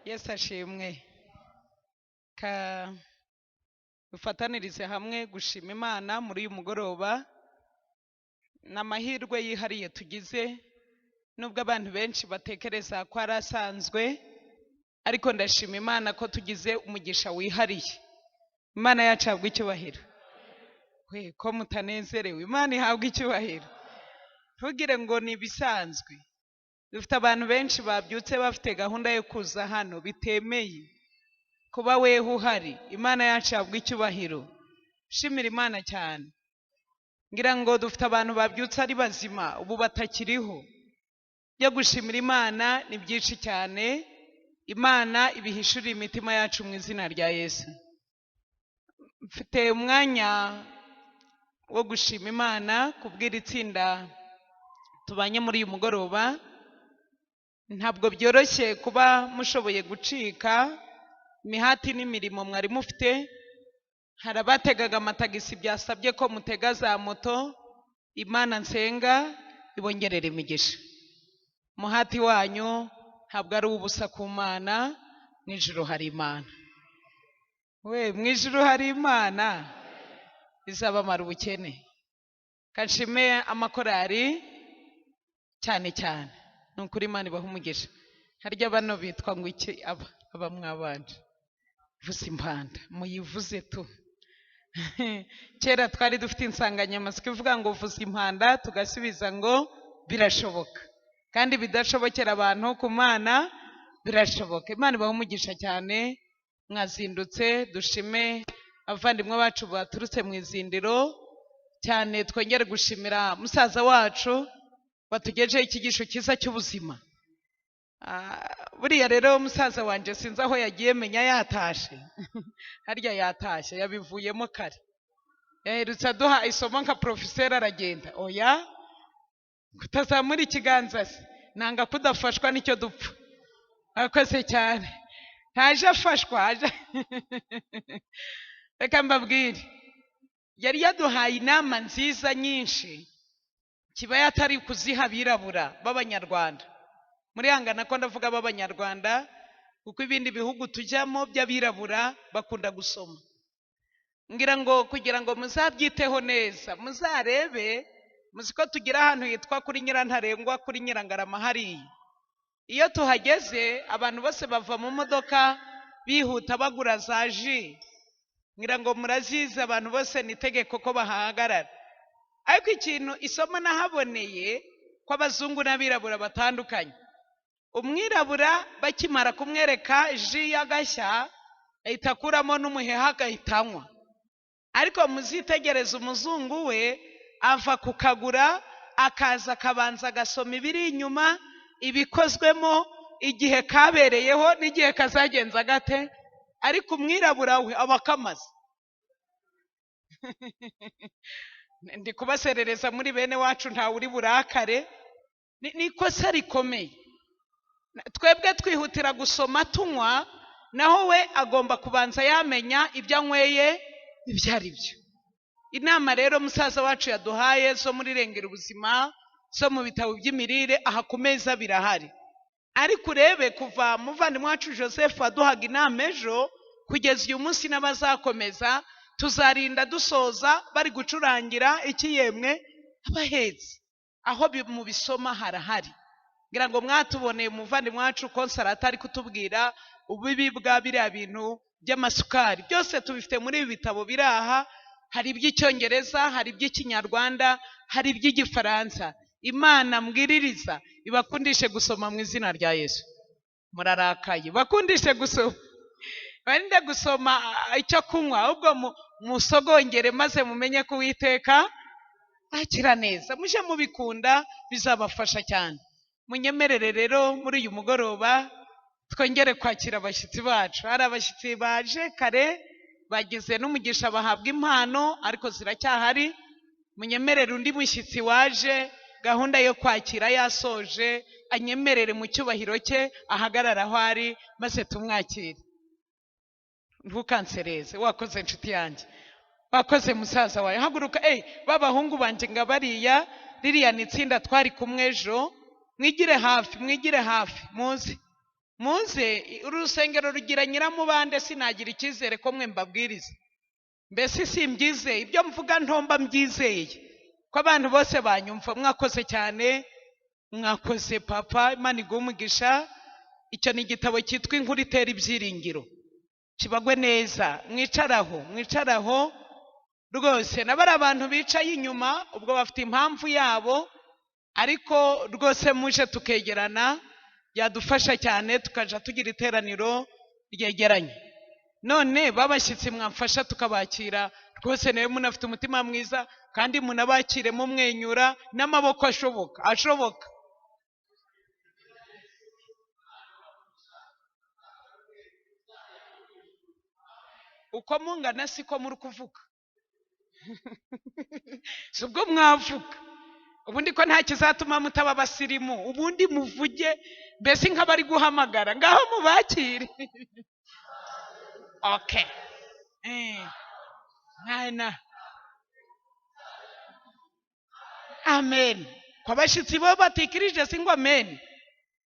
Yesu ashimwe. Ka dufatanirize hamwe gushima Imana muri uyu mugoroba. Ni amahirwe yihariye tugize, nubwo abantu benshi batekereza ko ari asanzwe, ariko ndashima Imana ko tugize umugisha wihariye. Imana yacu ihabwa icyubahiro. We ko mutanezerewe, Imana ihabwa icyubahiro. Ntugire ngo ni ibisanzwe. Dufite abantu benshi babyutse bafite gahunda yo kuza hano bitemeye kuba weho uhari. Imana yacu ihabwa icyubahiro. Shimira Imana cyane. Ngira ngo dufite abantu babyutse ari bazima ubu batakiriho. Byo gushimira Imana ni byinshi cyane. Imana ibihishurire imitima yacu mu izina rya Yesu. Mfite umwanya wo gushima Imana kubwira itsinda tubanye muri uyu mugoroba. Ntabwo byoroshye kuba mushoboye gucika imihati n'imirimo mwari mufite. Hari abategaga amatagisi byasabye ko mutega za moto. Imana nsenga ibongerere imigisha. Umuhati wanyu ntabwo ari uw'ubusa ku Mana. Mu ijuru hari Imana. We mu ijuru hari Imana izabamara ubukene. Kanshime amakorari cyane cyane. Ni ukuri Imana ibaha umugisha. Harya bano bitwa ngo iki? Aba mwabanje vuza impanda muyivuze tu. Kera twari dufite insanganyamatsiko ivuga ngo vuza impanda, tugasubiza ngo birashoboka, kandi bidashobokera abantu ku Mana birashoboka. Imana ibaha umugisha cyane. Mwazindutse, dushime abavandimwe bacu baturutse mu izindiro cyane. Twongere gushimira musaza wacu watugejeho icyigisho cyiza cy'ubuzima. Buriya rero musaza wanjye sinzi aho yagiye, menya yatashe. Harya yatashye, yabivuyemo kare. Yaherutse aduha isomo nka porofeseri aragenda. Oya, kutazamura ikiganza se nanga kudafashwa nicyo dupfa. Akoze cyane, ntaje afashwa aje. Reka mbabwire, yari yaduhaye inama nziza nyinshi, kiba yatari kuziha abirabura b'Abanyarwanda. Murihangana ko ndavuga b'Abanyarwanda, kuko ibindi bihugu tujyamo by'abirabura bakunda gusoma. Ngira ngo kugira ngo muzabyiteho neza, muzarebe, muzi ko tugira ahantu hitwa kuri Nyirantarengwa, kuri Nyirangarama hariya. Iyo tuhageze abantu bose bava mu modoka bihuta bagura za ji. Ngira ngo murazizi, abantu bose ni itegeko ko bahagarara. Ariko ikintu isomo nahaboneye ko abazungu n'abirabura batandukanye. Umwirabura bakimara kumwereka ji y'agashya ahita akuramo n'umuheha agahita anywa. Ariko muzitegereze umuzungu we ava kukagura akaza akabanza agasoma ibiri inyuma, ibikozwemo, igihe kabereyeho n'igihe kazagenza gate. Ariko umwirabura we aba akamaze. Ndi kubaserereza muri bene wacu, ntawe uri burakare. Ni ikosa rikomeye. Twebwe twihutira gusoma tunywa, naho we agomba kubanza yamenya ibyo anyweye ibyo ari byo. Inama rero musaza wacu yaduhaye zo muri Rengera Ubuzima, zo mu bitabo by'imirire, aha ku meza birahari. Ariko urebe kuva muvandimwe wacu Joseph waduhaga inama ejo kugeza uyu munsi n'abazakomeza, tuzarinda dusoza bari gucurangira iki yemwe abahetse. Aho mubisoma harahari. Ngira ngo mwatuboneye umuvandimwe wacu Konsarata ari kutubwira ububi bwa biriya bintu by'amasukari. Byose tubifite muri ibi bitabo biri aha. Hari iby'Icyongereza, hari iby'Ikinyarwanda, hari iby'Igifaransa. Imana mbwiririza ibakundishe gusoma mu izina rya Yesu. Murarakaye, bakundishe gusoma. Barinde gusoma icyo kunywa, ahubwo musogongere maze mumenye ko Uwiteka akira neza. Muje mubikunda, bizabafasha cyane. Munyemerere rero muri uyu mugoroba twongere kwakira abashyitsi bacu. Hari abashyitsi baje kare, bagize n'umugisha bahabwa impano, ariko ziracyahari. Munyemerere undi mushyitsi waje gahunda yo kwakira yasoje, anyemerere mu cyubahiro cye ahagarara aho ari maze tumwakire. Ntukansereze, wakoze inshuti yanjye, wakoze musaza wawe. Haguruka, b'abahungu banjye nga bariya, ririya ni itsinda twari kumwe ejo. Mwigire hafi, mwigire hafi, muze. Muze, uru rusengero rugira nyiramubande, sinagira icyizere ko mwe mbabwiriza. Mbese simbyizeye, ibyo mvuga ntomba mbyizeye ko abantu bose banyumva. Mwakoze cyane, mwakoze papa, Imana iguhe umugisha. Icyo ni igitabo cyitwa Inkuru Itera Ibyiringiro, kibagwe neza. Mwicaraho, mwicaraho rwose. Nabari abantu bicaye inyuma ubwo bafite impamvu yabo, ariko rwose muje tukegerana byadufasha cyane, tukaja tugira iteraniro ryegeranye. None babashyitsi mwamfasha tukabakira rwose, nawe munafite umutima mwiza kandi munabakire mumwenyura n'amaboko ashoboka ashoboka. Uko mungana siko muri kuvuga, si ubwo mwavuga ubundi ko nta kizatuma mutaba abasirimu, ubundi muvuge mbese nk'abari guhamagara, ngaho mubakire. Okay. Mwana. Amen. Kwa bashyitsi bo batikirije si ngo amen,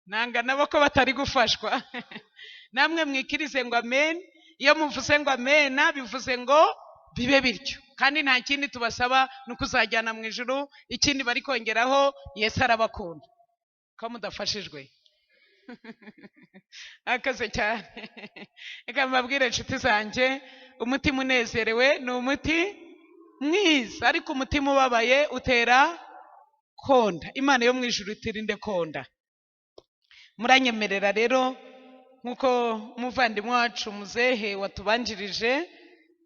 nanga nabo ko batari gufashwa. Namwe mwikirize ngo amen. Iyo muvuze ngo amen bivuze ngo bibe bityo, kandi nta kindi tubasaba ni ukuzajyana mu ijuru. Ikindi bari kongeraho, Yesu arabakunda. Ko mudafashijwe? Akaze cyane. Reka mbabwire inshuti zanjye, umutima unezerewe ni umuti mwiza, ariko umutima ubabaye utera konda. Imana yo mu ijuru iturinde konda. Muranyemerera rero, nk'uko umuvandimwe wacu muzehe watubanjirije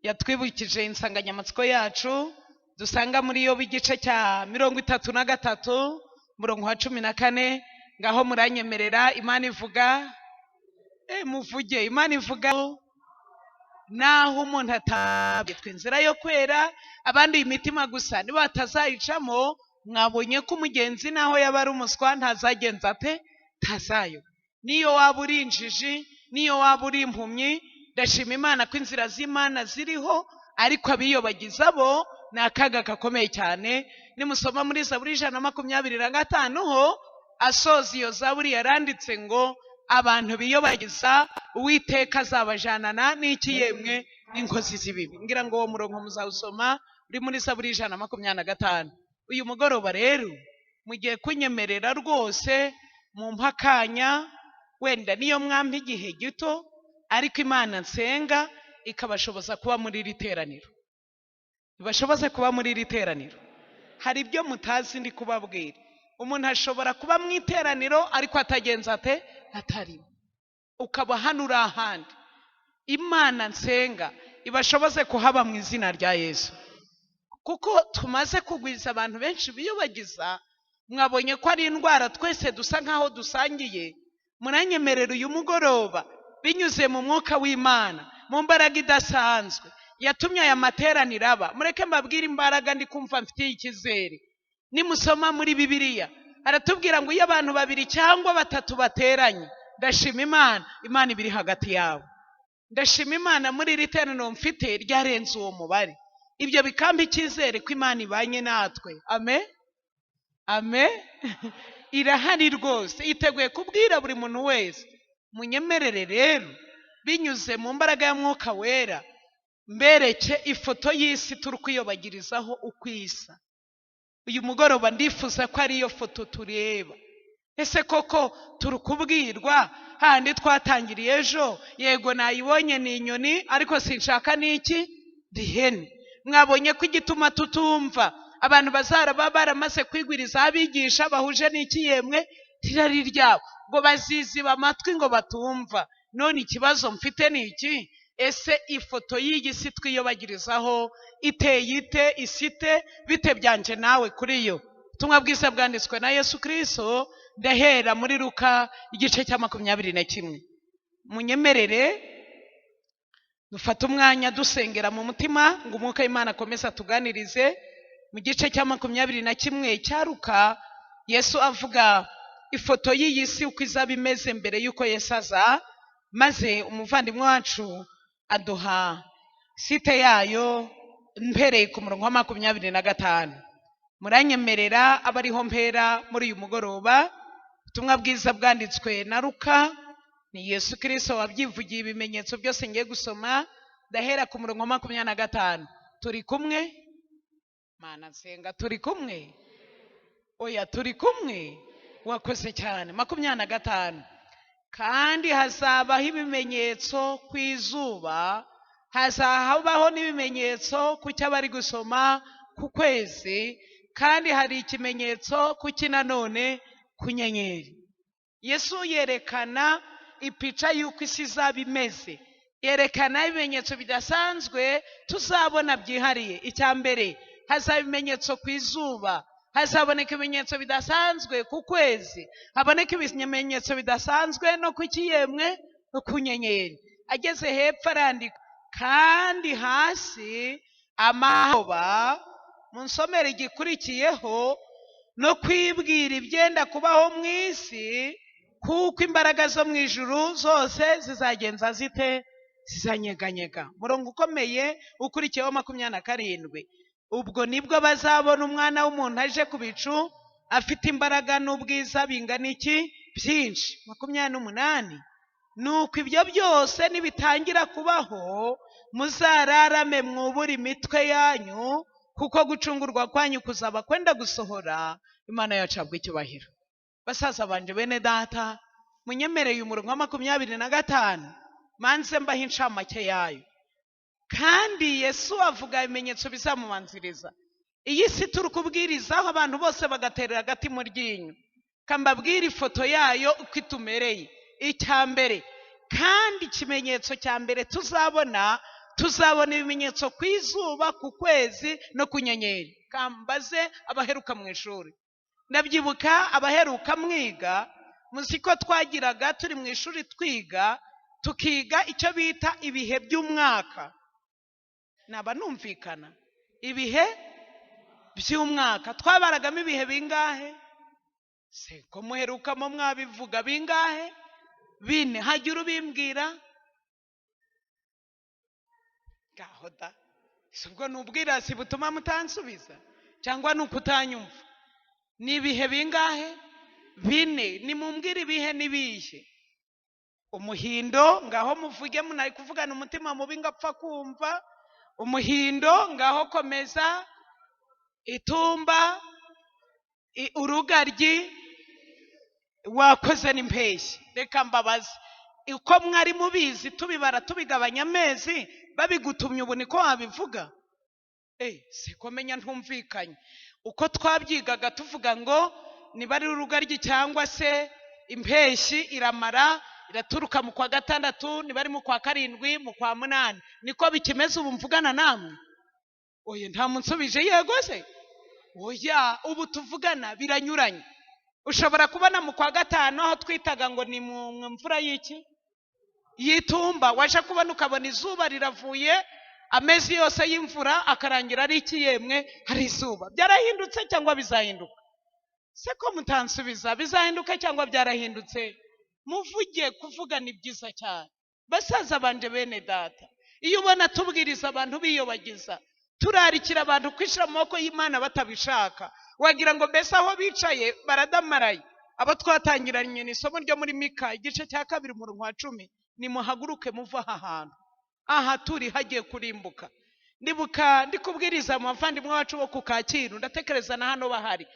yatwibukije insanganyamatsiko yacu dusanga muri yo igice cya 33 umurongo wa 14. Ngaho muranyemerera, Imana ivuga, muvuge, Imana ivuga naho umuntu atabitwa inzira yo kwera, abandi imitima gusa niba batazayicamo. Mwabonye ko umugenzi naho yaba ari umuswa ntazagenza ate? Tazayo. Niyo waba uri injiji, niyo waba uri impumyi, ndashima Imana ko inzira z'Imana ziriho, ariko abiyobagiza bo ni akaga gakomeye cyane. Nimusoma muri Zaburi 125 ho asoza iyo zaburi yaranditse ngo abantu biyobagiza Uwiteka azabajanana n'iki yemwe n'inkozi z'ibibi. Ngira ngo uwo murongo muzawusoma uri muri Zaburi 125. Uyu mugoroba rero mugiye kunyemerera rwose mu mpakanya, wenda niyo mwampa igihe gito, ariko Imana nsenga ikabashoboza kuba muri iri teraniro, ibashoboze kuba muri iri teraniro. Hari ibyo mutazi ndi kubabwira. Umuntu ashobora kuba mu iteraniro ariko atagenza ate? Atarimo. Ukaba hano uri ahandi. Imana nsenga ibashoboze kuhaba mu izina rya Yesu. Kuko tumaze kugwiza abantu benshi biyobagiza, mwabonye ko ari indwara twese dusa nkaho dusangiye. Muranyemerera uyu mugoroba binyuze mu mwuka w'Imana, mu mbaraga idasanzwe yatumye aya materaniro aba. Mureke mbabwire imbaraga ndi kumva mfitiye icyizere. Nimusoma muri Bibiliya aratubwira ngo iyo abantu babiri cyangwa batatu bateranye, ndashima Imana, Imana ibiri hagati yabo. Ndashima Imana muri iri teraniro mfite ryarenze uwo mubare. Ibyo bikampa icyizere ko Imana ibanye natwe. Amen, amen. Irahari rwose, iteguye kubwira buri muntu wese. Munyemerere rero binyuze mu mbaraga ya Mwuka Wera mbereke ifoto y'isi turi kwiyobagirizaho uko isa. Uyu mugoroba ndifuza ko ariyo foto tureba. Ese koko turi kubwirwa handi twatangiriye ejo? Yego nayibonye ni inyoni, ariko sinshaka n'iki rihene. Mwabonye ko igituma tutumva abantu bazaraba baramaze kwigwiriza abigisha bahuje n'iki yemwe rirari ryabo, ngo baziziba amatwi ngo batumva. None ikibazo mfite ni iki? Ese ifoto y'iyi si twiyobagirizaho iteye ite, isite bite byanje nawe kuri yo? Ubutumwa bwiza bwanditswe na Yesu Kristo, ndahera muri Luka igice cya 21. Munyemerere dufate umwanya dusengera mu mutima ngo umwuka w'Imana akomeze atuganirize. Mu gice cya 21 cya Luka, Yesu avuga ifoto y'iyi si uko izaba imeze mbere y'uko Yesu aza, maze umuvandimwe wacu aduha site yayo mpereye ku murongo wa 25. Muranyemerera abariho mpera muri uyu mugoroba. Ubutumwa bwiza bwanditswe na Luka Ni Yesu Kirisito wabyivugiye. Ibimenyetso byose ngiye gusoma, ndahera ku murongo wa 25. Turi kumwe? Mana nsenga, turi kumwe? Oya, turi kumwe? Wakoze cyane. 25: kandi hazabaho ibimenyetso ku izuba, hazabaho n'ibimenyetso ku cyo abari gusoma ku kwezi, kandi hari ikimenyetso ku ki nanone ku nyenyeri. Yesu yerekana ipica y'uko isi izaba imeze, yerekana ibimenyetso bidasanzwe tuzabona byihariye. Icya mbere, hazaba ibimenyetso ku izuba, hazaboneka ibimenyetso bidasanzwe ku kwezi, haboneka ibimenyetso bidasanzwe no ku kiyemwe no ku nyenyeri. Ageze hepfo arandika, kandi hasi amahoba mu nsomero igikurikiyeho no kwibwira ibyenda kubaho mu isi, kuko imbaraga zo mu ijuru zose zizagenza zite? Zizanyeganyega. Murongo ukomeye ukurikiyeho 27: ubwo nibwo bazabona Umwana w'umuntu aje ku bicu afite imbaraga n'ubwiza bingana iki? Byinshi. 28: nuko ibyo byose nibitangira kubaho, muzararame mwubure imitwe yanyu, kuko gucungurwa kwanyu kuzaba kwenda gusohora. Imana yacu habwa icyubahiro. Basaza banje, bene data, munyemereye umurongo wa 25 manze mbaho incamake yayo. Kandi Yesu avuga ibimenyetso bizamubanziriza. Iyi si turi kubwirizaho abantu bose bagaterera agati mu ryinyo, kambabwira ifoto yayo uko itumereye. Icya mbere, kandi ikimenyetso cya mbere tuzabona, tuzabona ibimenyetso ku izuba, ku kwezi no ku nyenyeri. Kambaze abaheruka mu ishuri, ndabyibuka abaheruka mwiga, muzi ko twagiraga turi mu ishuri twiga, tukiga icyo bita ibihe by'umwaka. Naba numvikana? Ibihe by'umwaka twabaragamo ibihe bingahe se? Ko muherukamo mwabivuga bingahe? 4. Hagira ubimbwira? Ngaho da, si ubwo ni ubwirasi butuma mutansubiza cyangwa ni ukutanyumva? Ni ibihe bingahe? 4. Nimumbwire ibihe n'ibihe. Umuhindo, ngaho muvuge, munari kuvugana umutima mubi ngapfa kumva. Umuhindo, ngaho komeza. Itumba, urugaryi, wakoze n'impeshyi. Reka mbabaze, uko mwari mubizi tubibara tubigabanya amezi, babigutumye ubu niko wabivuga? Siko menya ntumvikanye. Uko twabyigaga tuvuga ngo niba ari urugaryi cyangwa se impeshyi iramara iraturuka mu kwa 6, niba ari mu kwa 7, mu kwa 8, niko bikimeze ubu mvugana namwe? Oya, nta munsubije yego se? Oya, ubu tuvugana biranyuranye. Ushobora kubona mu kwa 5 aho twitaga ngo ni mu mvura y'iki y'itumba, waje kubona ukabona izuba riravuye, amezi yose y'imvura akarangira ari iki yemwe? Hari izuba. Byarahindutse cyangwa bizahinduka? Se ko mutansubiza, bizahinduka cyangwa byarahindutse? Muvuge, kuvuga ni byiza cyane. Basaza banje, bene data, iyo ubona tubwiriza abantu biyobagiza, turarikira abantu kwishyira mu maboko y'Imana batabishaka, wagira ngo mbese aho bicaye baradamaraye. Abo twatangiranye ni isomo ryo muri Mika igice cya 2 umurongo wa 10: nimuhaguruke muve aha hantu, aha turi hagiye kurimbuka. Ndibuka ndi kubwiriza mu bavandimwe bacu bo ku Kacyiru, ndatekereza na hano bahari,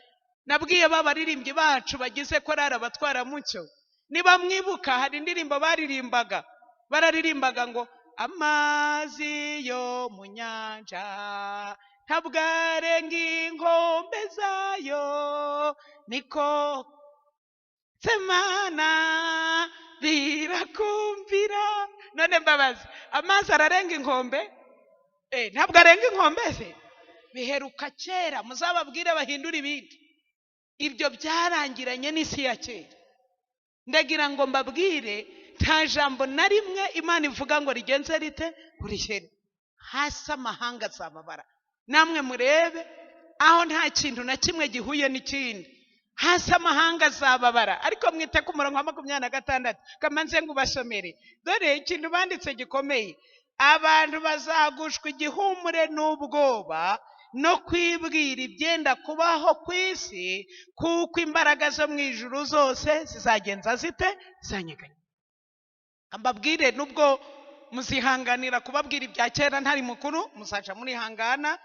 nabwiye ba baririmbyi bacu bagize korari Abatwaramucyo, niba mwibuka hari indirimbo baririmbaga, bararirimbaga ngo amazi yo mu nyanja ntabwo arenga inkombe zayo, niko semana birakumvira. None mbabazi, amazi ararenga inkombe? Ntabwo arenga inkombe se? Biheruka kera, muzababwire bahindura ibindi. Ibyo byarangiranye n'isi ya kera. Ndagira ngo mbabwire, nta jambo na rimwe Imana ivuga ngo rigenze rite kurihere. Hasi amahanga azababara. Namwe murebe aho nta kintu na kimwe gihuye n'ikindi. Hasi amahanga azababara. Ariko mwite ku murongo wa 26, kamanze ngo ubasomere. Dore ikintu banditse gikomeye: abantu bazagushwa igihumure n'ubwoba no kwibwira ibyenda kubaho ku isi, kuko imbaraga zo mu ijuru zose zizagenza zite? Zanyeganye. Mbabwire, nubwo muzihanganira kubabwira ibya kera ntari mukuru, muzaca murihangana.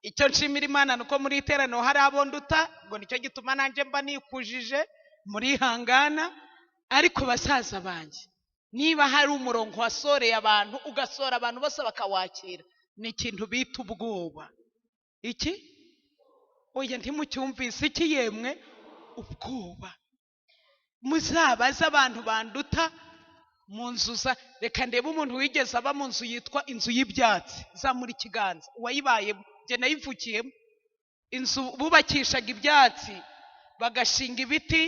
Icyo nshimira Imana ni uko muri iteraniro hari abo nduta, ngo nicyo gituma nanjye mba nikujije, murihangana. Ariko basaza banjye, niba hari umurongo wasoreye abantu, ugasora abantu bose bakawakira, ni ikintu bita ubwoba. Iki? Oya, ntimucyumvise iki yemwe? Ubwoba. Muzabaze abantu banduta mu nzu za, reka ndebe umuntu wigeze aba mu nzu yitwa inzu y'ibyatsi, zamura ikiganza, uwayibayemo, njye nayivukiyemo. Inzu bubakishaga ibyatsi, bagashinga ibiti,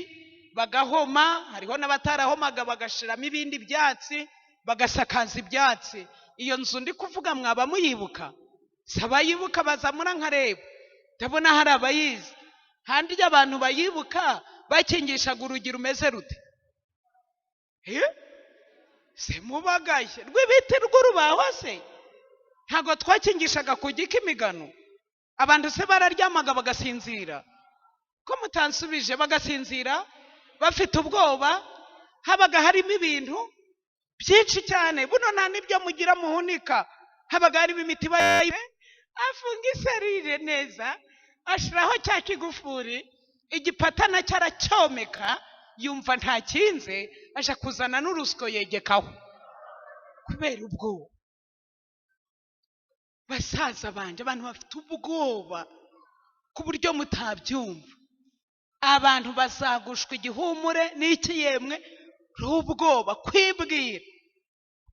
bagahoma, hariho n'abatarahomaga bagashiramo ibindi byatsi, bagasakaza ibyatsi. Iyo nzu ndi kuvuga mwaba muyibuka? Si abayibuka bazamura nkareba, ndabona hari abayizi. Handi abantu bayibuka bakingishaga urugi rumeze rute? Se mubagaye rw'ibiti rw'urubaho se? Ntabwo twakingishaga ku gika imigano. Abantu se bararyamaga bagasinzira? Ko mutansubije, bagasinzira bafite ubwoba. Habaga harimo ibintu byinshi cyane, buno nta n'ibyo mugira muhunika. Habaga harimo imitiba, afunga iserire neza, ashiraho cya kigufuri, igipatana cyaracyomeka, yumva ntakinze, aja kuzana n'urusyo yegekaho kubera ubwoba. Basaza banje, abantu bafite ubwoba ku buryo mutabyumva. Abantu bazagushwa igihumure n'iki yemwe? Rubwoba, kwibwira,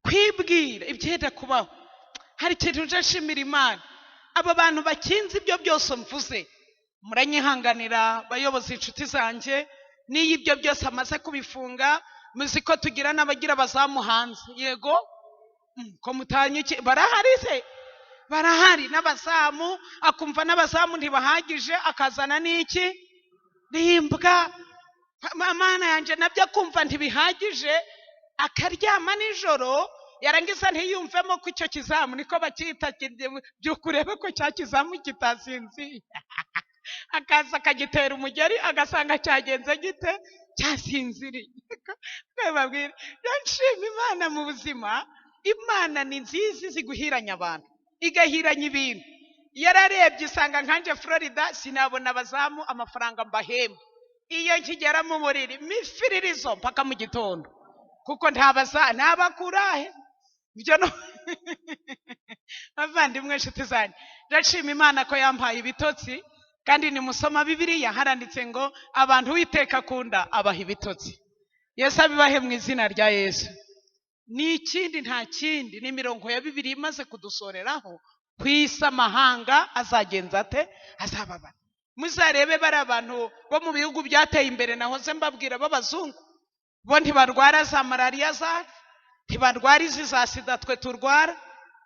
kwibwira ibyenda kubaho. Hari ikintu nje nshimira Imana, aba bantu bakinze ibyo byose mvuze, muranyihanganira bayobozi inshuti zanjye, n'iyo ibyo byose amaze kubifunga, muzi ko tugira n'abagira abazamu hanze. Yego, ko mutanyiki, barahari se? Barahari n'abazamu, akumva n'abazamu ntibahagije, akazana n'iki? N'imbwa. Mana yanjye, nabyo akumva ntibihagije, akaryama nijoro, yarangiza ntiyumvemo ko icyo kizamu niko bacyita, by'ukurebe ko cya kizamu kitasinziye, akaza akagitera umugeri, agasanga cyagenze gite? Cyasinziriye. Babwira, nshima Imana mu buzima. Imana ni nziza, izi guhiranya abantu, igahiranya ibintu. Yararebye isanga nkanje Florida sinabona abazamu amafaranga mbahemba, iyo nkigera mu buriri mifiririzo mpaka mu gitondo, kuko ntabaza ntabakurahe ibyo no. Bavandimwe inshuti zanjye, ndashima Imana ko yampaye ibitotsi. Kandi nimusoma Bibiliya haranditse ngo abantu Uwiteka akunda abaha ibitotsi. Yesu abibahe mu izina rya Yesu. Ni ikindi, nta kindi, ni imirongo ya Bibiliya imaze kudusoreraho ku isi amahanga azagenza ate? Azababara. Muzarebe bari abantu bo mu bihugu byateye imbere, nahoze mbabwira b'abazungu, bo ntibarwara za malariya zacu, ntibarwara izi za sida twe turwara,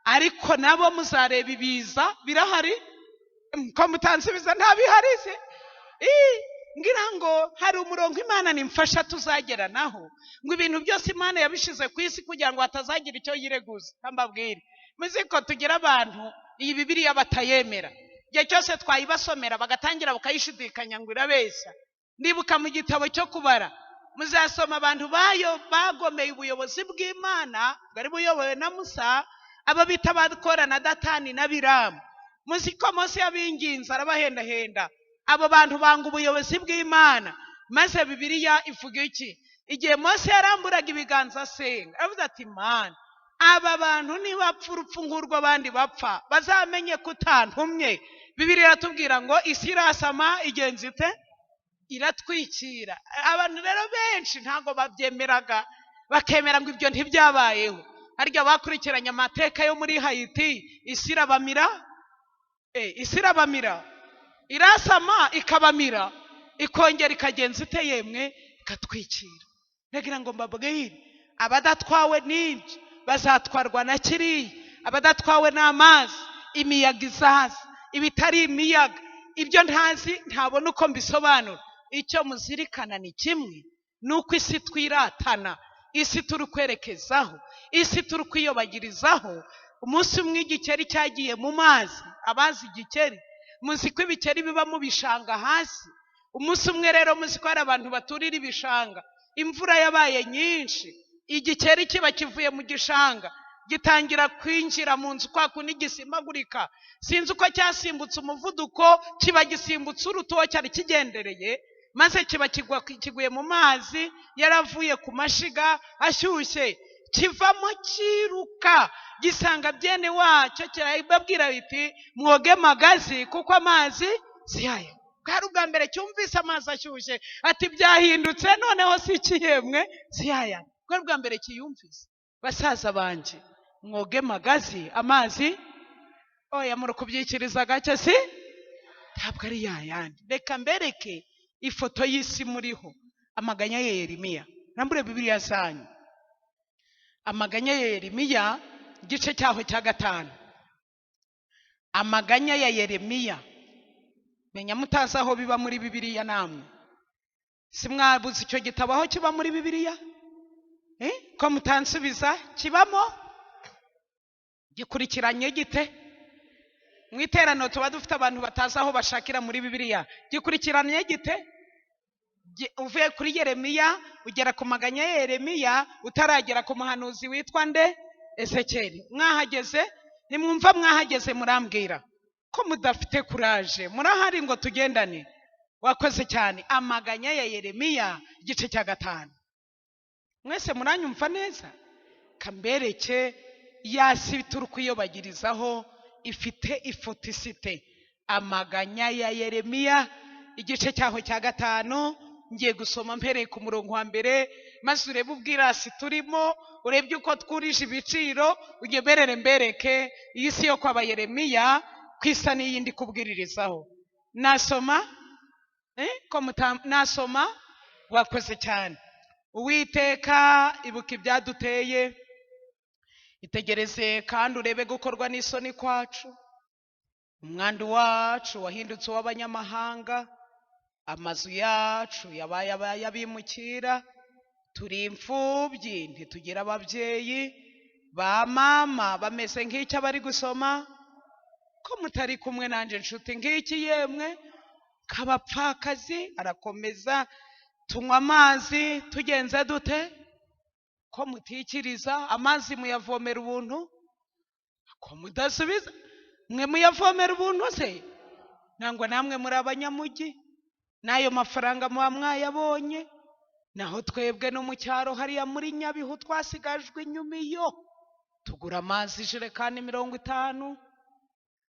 ariko nabo muzareba ibiza birahari. Ko mutansubiza, ntabihari se? Ngira ngo hari umurongo Imana nimfasha tuzageranaho, ngo ibintu byose Imana yabishize ku isi kugira ngo hatazagira icyo yireguza. Mbabwire, muzi ko tugira abantu iyi Bibiliya batayemera, igihe cyose twayibasomera bagatangira bakayishidikanya ngo irabeshya. Ndibuka mu gitabo cyo kubara, muzasoma abantu bayo bagomeye ubuyobozi bw'Imana bwari buyobowe na Musa, abo bita Bakora na Datani na Biramu. Muzi ko Mose yabinginze arabahendahenda, abo bantu banga ubuyobozi bw'Imana. Maze Bibiliya ivuga iki? Igihe Mose yaramburaga ibiganza asenga, aravuze ati Mana, aba bantu nibapfa urupfu nk'urwo abandi bapfa, bazamenye ko utantumye. Bibiliya iratubwira ngo isi irasama igenza ite? Iratwikira. Abantu rero benshi ntabwo babyemeraga, bakemera ngo ibyo ntibyabayeho. Harya bakurikiranye amateka yo muri Haiti, isi irabamira, isi irabamira, irasama ikabamira, ikongera ikagenza ite yemwe? Ikatwikira. Ndagira ngo mbabwire, abadatwawe n'ibyo bazatwarwa na kiriya, abadatwawe n'amazi, imiyaga izaza, ibitari imiyaga, ibyo ntazi ntabona uko mbisobanura. Icyo muzirikana ni kimwe, ni uko isi twiratana, isi turi kwerekezaho, isi turi kwiyobagirizaho. Umunsi umwe igikeri cyagiye mu mazi, abazi igikeri muzi ko ibikeri biba mu bishanga hasi. Umunsi umwe rero muzi ko hari abantu baturira ibishanga, imvura yabaye nyinshi, Igikeri kiba kivuye mu gishanga gitangira kwinjira mu nzu kwa kundi gisimbagurika, sinzi uko cyasimbutse umuvuduko, kiba gisimbutse uruta uwo cyari kigendereye, maze kiba kiguye mu mazi yaravuye ku mashiga ashyushye, kivamo kiruka gisanga byene wacyo, kirababwira biti mwoge magazi kuko amazi si aya. Bwari ubwa mbere cyumvise amazi ashyushye, ati byahindutse noneho si ikihemwe si aya. Bwari ubwa mbere kiyumvise. Basaza banjye mwoge magazi amazi, oya muri kubyikiriza gake, si ntabwo ari yayandi. Reka mbereke ifoto y'isi muriho, amaganya ya Yeremiya. Nambure Bibiliya zanyu, amaganya ya Yeremiya igice cyaho cya 5. Amaganya ya Yeremiya, menya mutazi aho biba muri Bibiliya namwe, si mwabuze icyo gitabo aho kiba muri Bibiliya? Ko mutansubiza, kibamo gikurikiranye gite? Mu iteraniro tuba dufite abantu batazi aho bashakira muri Bibiliya. Gikurikiranye gite? Uvuye kuri Yeremiya ugera ku maganya ya Yeremiya, utaragera ku muhanuzi witwa nde? Ezekiyeli. Mwahageze? Nimwumva mwahageze murambwira ko mudafite kuraje, murahari ngo tugendane. Wakoze cyane. Amaganya ya Yeremiya igice cya 5. Mwese muranyumva neza? Kambereke yasi turi kwiyobagirizaho ifite ifoto isite. Amaganya ya Yeremiya igice cyaho cya 5, ngiye gusoma mpereye ku murongo wa mbere, maze urebe ubwirasi turimo, urebye uko twurije ibiciro, ugemerere mbereke iyi si yo kwaba Yeremiya kwisa n'iyindi kubwiririzaho. Nasoma? Ko nasoma? Wakoze cyane. Uwiteka ibuka ibyaduteye, itegereze kandi urebe gukorwa n'isoni kwacu. Umwandu wacu wahindutse uw'abanyamahanga, amazu yacu yabaye ay'abimukira, turi imfubyi ntitugira ababyeyi, ba mama bameze nk'icyo abari gusoma. Ko mutari kumwe nanjye nshuti, nk'iki yemwe kabapfakazi. Arakomeza, tunywa amazi tugenze dute? Ko mutikiriza amazi muyavomera ubuntu? Ko mudasubiza mwe muyavomera ubuntu se? Nangwa namwe muri abanyamugi, n'ayo mafaranga muba mwayabonye. Naho twebwe no mu cyaro hariya muri Nyabihu twasigajwe inyuma, iyo tugura amazi ijerekani 50,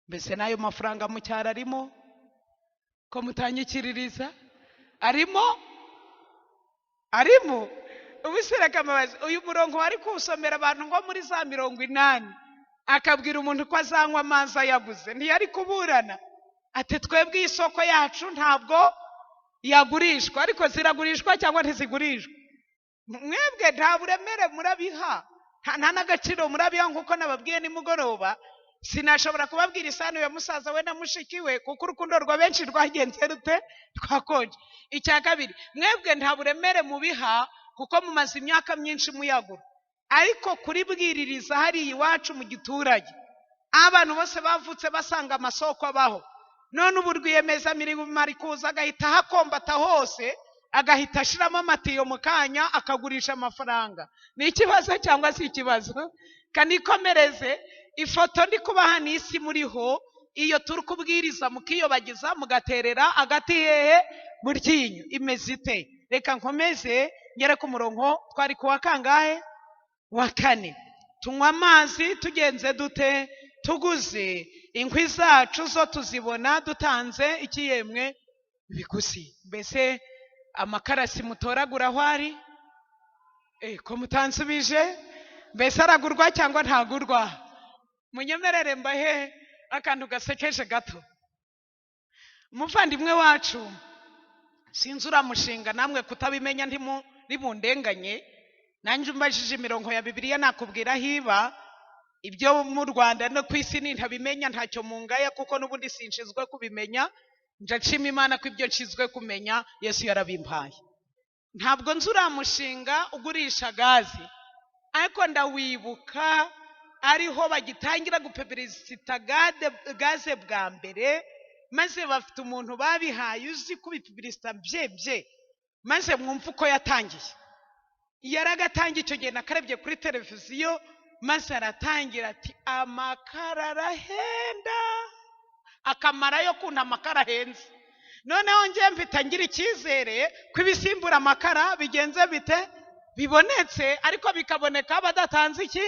mbese n'ayo mafaranga mu cyaro arimo? Ko mutanyikiririza? Arimo? Arimo? Ubu amabazi uyu murongo wari kuwusomera abantu ngo muri za 80, akabwira umuntu ko azanywa amazi ayaguze, ntiyari kuburana ati twebwe isoko yacu ntabwo yagurishwa. Ariko ziragurishwa cyangwa ntizigurishwa? Mwebwe nta buremere murabiha, nta n'agaciro murabiha. Nk'uko nababwiye nimugoroba, sinashobora kubabwira isano ya musaza we na mushiki we, kuko urukundo rwa benshi rwagenze rute? Twakonje. Icya kabiri, mwebwe nta buremere mubiha kuko mumaze imyaka myinshi muyagura. Ariko kuribwiririza hariya iwacu mu giturage, abantu bose bavutse basanga amasoko abaho. None ubu rwiyemezamirimo ari kuza agahita ahakombata hose, agahita ashiramo amatiyo mu kanya akagurisha amafaranga. Ni ikibazo cyangwa si ikibazo? Kanikomereze ifoto ndi kubaha n'isi muriho, iyo turi kubwiriza mukiyobagiza mugaterera agati hehe? Mu ryinyo. Imeze ite? Reka nkomeze ngere ku murongo twari kuwa kangahe? Wa 4. Tunywa amazi tugenze dute? Tuguze. Inkwi zacu zo tuzibona dutanze ikiyemwe ibiguzi. Mbese amakarasi mutoragura aho ari? Ko mutansubije? Mbese aragurwa cyangwa ntagurwa? Munyemerere mbahe akantu gasekeje gato. Umuvandimwe wacu sinzi uramushinga, namwe kutabimenya ntimubundenganye. Nanjye umbajije imirongo ya Bibiliya nakubwira hiba ibyo mu Rwanda no ku isi nintabimenya ntacyo mungaya, kuko n'ubundi sinshizwe kubimenya. Nja nshima Imana ko ibyo nshizwe kumenya Yesu yarabimpaye. Ntabwo nzi uramushinga ugurisha gazi, ariko ndawibuka ariho bagitangira gupeperesita gaze bwa mbere, maze bafite umuntu babihaye uzi kubipeperesita byebye, maze mwumva uko yatangiye. Yaragatangiye icyo gihe, nakarebye kuri televiziyo, maze aratangira ati amakara arahenda, akamara yo kuntu amakara ahenze. Noneho njye mpita ngira icyizere ko ibisimbura amakara bigenze bite, bibonetse, ariko bikaboneka badatanze iki,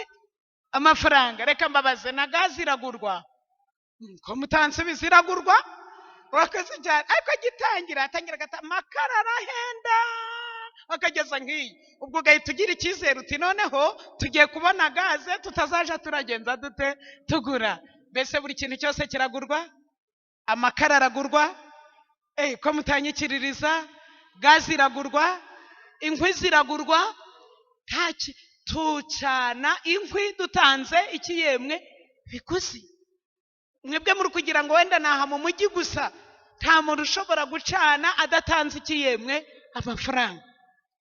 amafaranga. Reka mbabaze, na gaze iragurwa? Ko mutansubiza, iragurwa? Urakoze cyane. Ariko agitangira atangira agata amakara arahenda, akageza nk'iyi, ubwo ugahita ugira icyizere uti noneho tugiye kubona gaze tutazaja turagenza dute, tugura. Mbese buri kintu cyose kiragurwa? Amakara aragurwa? Ko mutanyikiririza, gaze iragurwa, inkwi ziragurwa? Ntaki tucana inkwi dutanze iki yemwe, biguzi. Mwebwe muri kugira ngo wenda naha mu mujyi gusa, nta muntu ushobora gucana adatanze iki yemwe, amafaranga.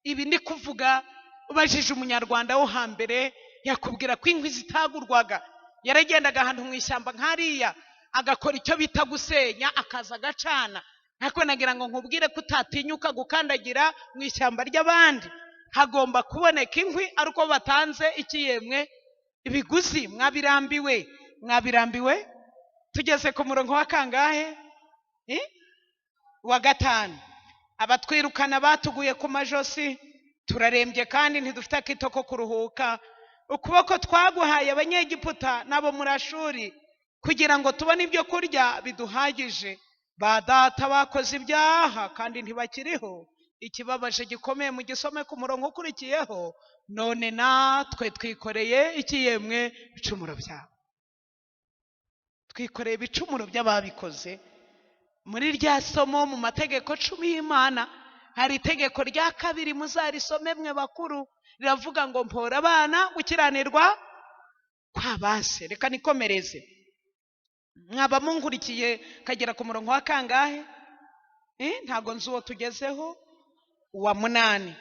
Ibi ni kuvuga ubajije umunyarwanda wo hambere yakubwira ko inkwi zitagurwaga. Yaragendaga ahantu mu ishyamba nk'hariya agakora icyo bita gusenya, akaza agacana. Ariko nagira ngo nkubwire ko utatinyuka gukandagira mu ishyamba ry'abandi, hagomba kuboneka inkwi ari uko batanze iki yemwe, ibiguzi. Mwabirambiwe, mwabirambiwe. Tugeze ku murongo wa kangahe? Wa 5. Abatwirukana batuguye ku majosi, turarembye kandi ntidufite akito ko kuruhuka. Ukuboko twaguhaye abanyegiputa n'abo muri Ashuri kugira ngo tubone ibyo kurya biduhagije. Ba data bakoze ibyaha kandi ntibakiriho. Ikibabaje gikomeye mu gisome ku murongo ukurikiyeho, none natwe twikoreye iki yemwe, ibicumuro byabo. Twikoreye ibicumuro by'ababikoze. Muri rya somo mu mategeko 10 y'Imana hari itegeko rya 2, muzarisome mwe bakuru, riravuga ngo mpora abana gukiranirwa kwa base. Reka nikomereze, mwaba munkurikiye kagera ku murongo wa kangahe? Ntago nzi uwo tugezeho, uwa 8.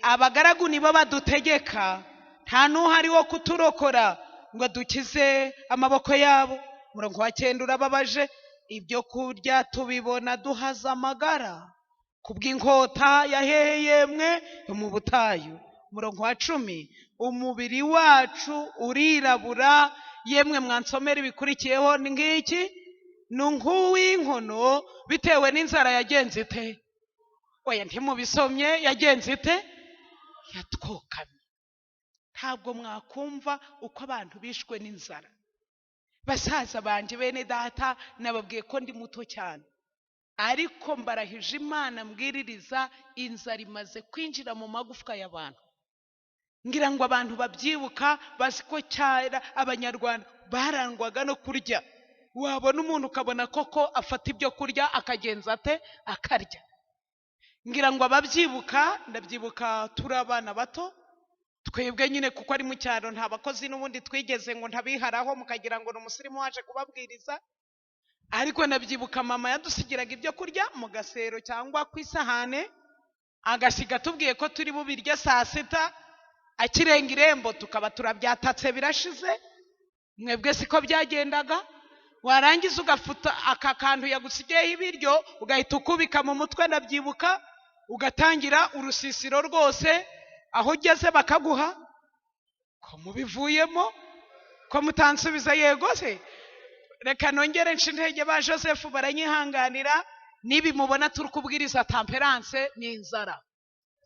Abagaragu nibo badutegeka, nta n'uhari wo kuturokora ngo dukize amaboko yabo. Umurongo wa 9 urababaje, ibyo kurya tubibona duhaza amagara kubw'inkota ya hehe yemwe, yo mu butayu. Umurongo wa 10, umubiri wacu urirabura yemwe. Mwansomera ibikurikiyeho ni ngiki, ni nk'uw'inkono bitewe n'inzara yagenze ite? Oya, ntimubisomye, yagenze ite? Yatwokamye. Ntabwo mwakumva uko abantu bishwe n'inzara. Basaza banje, bene data, nababwiye ko ndi muto cyane, ariko mbarahije Imana mbwiririza, inzara imaze kwinjira mu magufwa y'abantu. Ngira ngo abantu babyibuka bazi ko cyera abanyarwanda barangwaga no kurya. Wabona umuntu ukabona koko afata ibyo kurya akagenza ate, akarya. Ngira ngo ababyibuka, ndabyibuka turi abana bato twebwe nyine, kuko ari mu cyaro nta bakozi n'ubundi twigeze ngo ntabiharaho mukagira ngo ni umusirimu waje kubabwiriza. Ariko ndabyibuka mama yadusigiraga ibyo kurya mu gasero cyangwa ku isahane, agasiga atubwiye ko turi bubirye saa 6, akirenga irembo tukaba turabyatatse birashize. Mwebwe siko byagendaga? Warangiza ugafuta aka kantu yagusigiyeho ibiryo ugahita ukubika mu mutwe, ndabyibuka, ugatangira urusisiro rwose, aho ugeze bakaguha. Ko mubivuyemo, ko mutansubiza yego se? Reka nongere nce intege ba Joseph baranyihanganira, nibi mubona turi kubwiriza temperance ni inzara.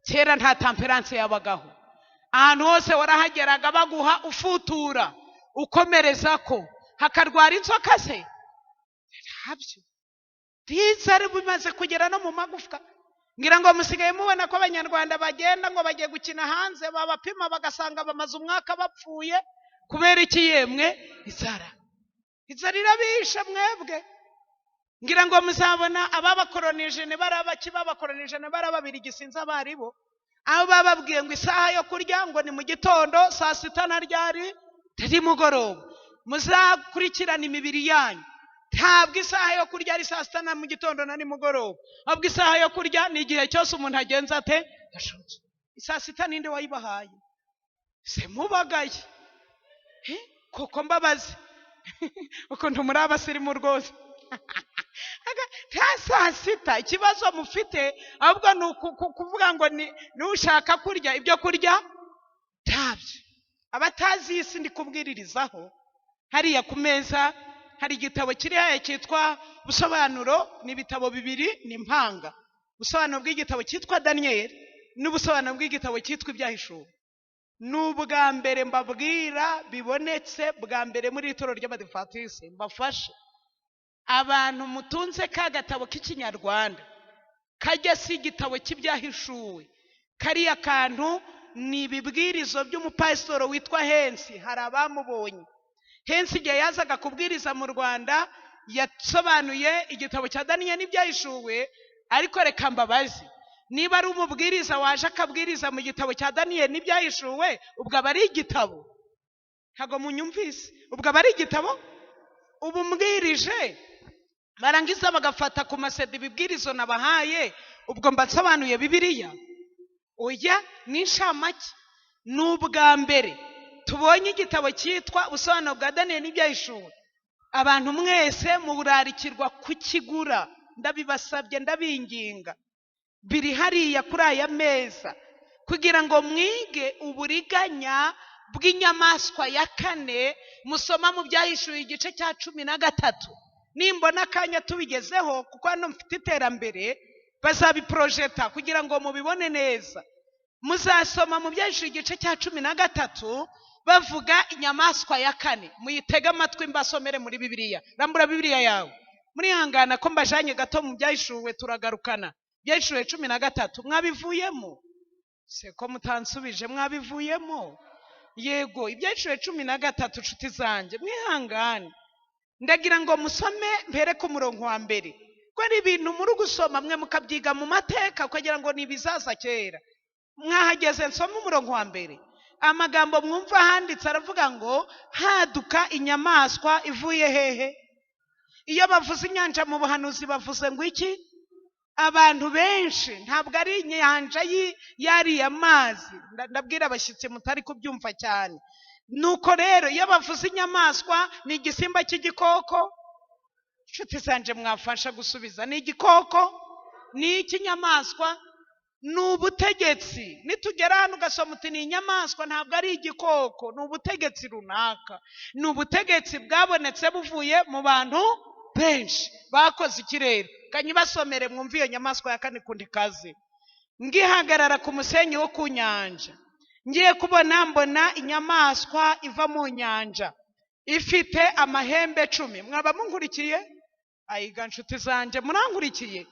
Kera nta temperance yabagaho, ahantu hose warahageraga baguha ufutura ukomereza ko hakarwara inzoka se, ntabyo. Inzara bimaze kugera no mu magufwa. Ngira ngo musigaye mubona ko abanyarwanda bagenda ngo bagiye gukina hanze, babapima bagasanga bamaze umwaka bapfuye. Kubera iki yemwe? Inzara. Inzara irabishe mwebwe. Ngira ngo muzabona ababakoronije ni barabaki, babakoronije ni barababirigi, sinzi abaribo, aho bababwiye ngo isaha yo kurya ngo ni mu gitondo saa 6 na ryari nimugoroba. Muzakurikirana imibiri yanyu. Ntabwo isaha yo kurya ari saa 6 na mu gitondo na nimugoroba, ahubwo isaha yo kurya ni igihe cyose umuntu agenza ate, yashonje. Saa 6 ninde wayibahaye? Se mubagaye koko mbabaze ukuntu muri abasirimu rwose. Nta saa sita. Ikibazo mufite ahubwo ni kuvuga ngo nushaka kurya ibyo kurya ntabyo. Abatazi iyi si ndi kubwiririzaho, hariya ku meza hari igitabo kiri hariya cyitwa Ubusobanuro, ni ibitabo bibiri, ni impanga. Ubusobanuro bw'igitabo cyitwa Daniel n'ubusobanuro bw'igitabo cyitwa Ibyahishuwe. Ni ubwa mbere mbabwira bibonetse bwa mbere muri itorero ry'Abadivatisi. Mbafashe abantu mutunze ka gatabo k'Ikinyarwanda kajya si igitabo cy'Ibyahishuwe, kariya kantu ni ibibwirizo by'umupasitoro witwa Hensi. Hari abamubonye Hensi igihe yazaga kubwiriza mu Rwanda, yasobanuye igitabo cya Daniel n'Ibyahishuwe. Ariko reka mbabazi, niba ari umubwiriza waje akabwiriza mu gitabo cya Daniel n'Ibyahishuwe, ubwo aba ari igitabo? Ntabwo munyumvise. Ubwo aba ari igitabo? Ubu mbwirije barangiza bagafata ku masede ibibwirizo nabahaye, ubwo mbasobanuye Bibiliya? Oya, ni inshamake. Ni ubwa mbere tubonye igitabo cyitwa Ubusobanuro bwa Daniel n'Ibyahishuwe. Abantu mwese murarikirwa kukigura, ndabibasabye, ndabinginga. Biri hariya kuri aya meza kugira ngo mwige uburiganya bw'inyamaswa ya kane musoma mu Byahishuwe igice cya 13. Nimbona akanya tubigezeho, kuko hano mfite iterambere, bazabiprojeta kugira ngo mubibone neza. Muzasoma mu Byahishuwe igice cya 13 bavuga inyamaswa ya kane. Muyitege amatwi mbasomere muri Bibiliya. Rambura Bibiliya yawe. Murihangana ko mbajanye gato mu Byahishuwe, turagarukana. Byahishuwe 13 mwabivuyemo? Se ko mutansubije, mwabivuyemo? Yego, Ibyahishuwe 13. Nshuti zanjye mwihangane, ndagira ngo musome mpere ku murongo wa mbere, ko ari ibintu muri gusoma mwe mukabyiga mu mateka ukagira ngo ni ibizaza kera. Mwahageze? Nsome umurongo wa mbere. Amagambo mwumva handitse aravuga ngo haduka inyamaswa ivuye hehe? Iyo bavuze inyanja mu buhanuzi bavuze ngo iki? Abantu benshi ntabwo ari inyanja yariya mazi. Ndabwira abashyitsi mutari kubyumva cyane. Nuko rero iyo bavuze inyamaswa ni igisimba cy'igikoko? Inshuti zanje mwafasha gusubiza, ni igikoko? Ni ikinyamaswa? Ni ubutegetsi. Nitugera hano ugasoma uti ni inyamaswa, ntabwo ari igikoko, ni ubutegetsi runaka. Ni ubutegetsi bwabonetse buvuye mu bantu benshi bakoze ikirere. Kanyibasomere mwumve iyo nyamaswa ya kane kundi kazi. Ngihagarara ku musenyi wo ku nyanja, ngiye kubona mbona inyamaswa iva mu nyanja ifite amahembe 10. Mwaba munkurikiye? Ayiga nshuti zanjye murankurikiye?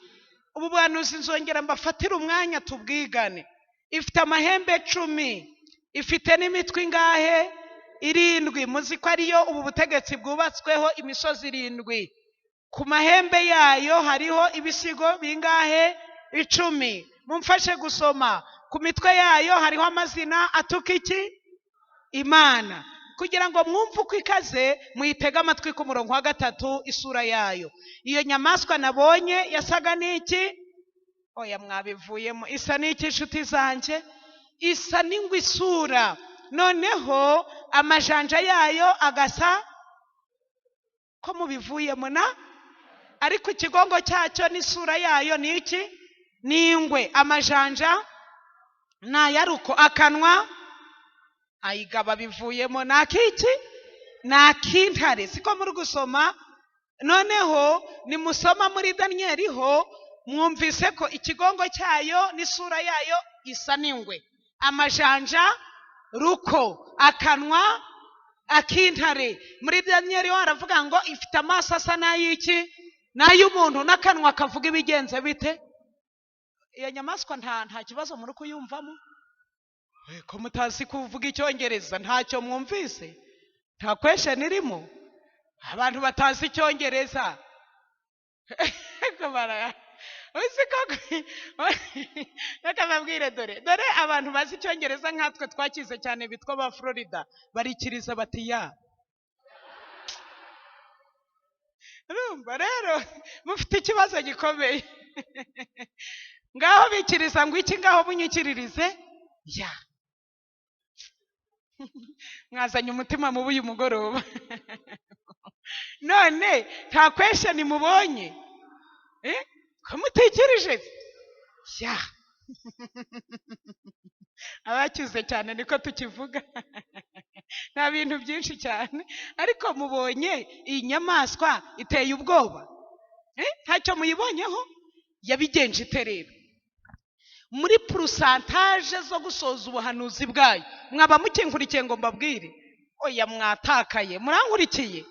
Ubu buhanuzi nzongera mbafatire umwanya tubwigane. Ifite amahembe 10, ifite n'imitwe ingahe? 7. Muzi ko ariyo ubu butegetsi bwubatsweho imisozi 7. Ku mahembe yayo hariho ibisigo bingahe? 10. Mumfashe gusoma. Ku mitwe yayo hariho amazina atuka iki? Imana. Kugira ngo mwumve uko ikaze, muyitege amatwi ku murongo wa 3, isura yayo. Iyo nyamaswa nabonye yasaga n'iki? Oya, mwabivuyemo. Isa n'iki nshuti zanjye? Isa n'ingwe isura. Noneho amajanja yayo agasa ko mubivuyemo na, ariko ikigongo cyacyo n'isura yayo ni iki? Ni ingwe. Amajanja ni ayaruko, akanwa ayigaba bivuyemo ni akiki? Ni ak'intare. Siko muri gusoma? Noneho nimusoma muri Daniyeli ho mwumvise ko ikigongo cyayo n'isura yayo isa n'ingwe, amajanja ruko, akanwa ak'intare. Muri Daniyeli ho haravuga ngo ifite amaso asa n'ay'iki? N'ay'umuntu, n'akanwa kavuga ibigenze bite? Iyo nyamaswa nta kibazo muri kuyumvamo? Ko mutazi kuvuga Icyongereza ntacyo mwumvise? Nta question irimo? Abantu batazi Icyongereza reka babwire, dore abantu bazi Icyongereza nkatwe twakize cyane bitwa ba Florida barikiriza bati ya. Urumva rero mufite ikibazo gikomeye. Ngaho bikiriza ngo iki, ngaho bunyikiririze ya. Mwazanye umutima mubi uyu mugoroba. None nta question mubonye? Ko mutekereje ya abakize cyane niko tukivuga, nta bintu byinshi cyane. Ariko mubonye iyi nyamaswa iteye ubwoba, ntacyo muyibonyeho. Yabigenje ite rero? Muri pourcentage zo gusoza ubuhanuzi bwayo, mwaba mukinkurikiye ngo mbabwire? Oya, mwatakaye. Murankurikiye?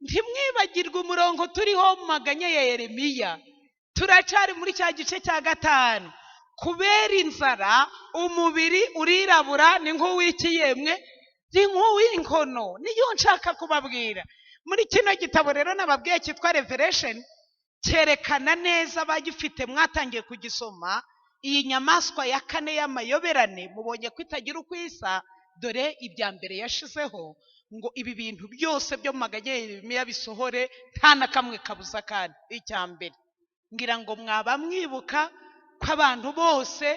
Ntimwibagirwe umurongo turiho mu maganya ya Yeremiya. Turacyari muri cya gice cya 5. Kubera inzara umubiri urirabura, ni nk'uw'ikiyemwe, ni nk'uw'inkono. Niyo nshaka kubabwira. Muri kino gitabo rero nababwiye cyitwa Revelation, cyerekana neza, abagifite mwatangiye kugisoma, iyi nyamaswa ya kane y'amayoberane. Mubonye ko itagira uko isa. Dore ibya mbere yashizeho ngo ibi bintu byose byo mu maganya ya Yeremiya bisohore, nta na kamwe kabuza. Kandi icya mbere, ngira ngo mwaba mwibuka ko abantu bose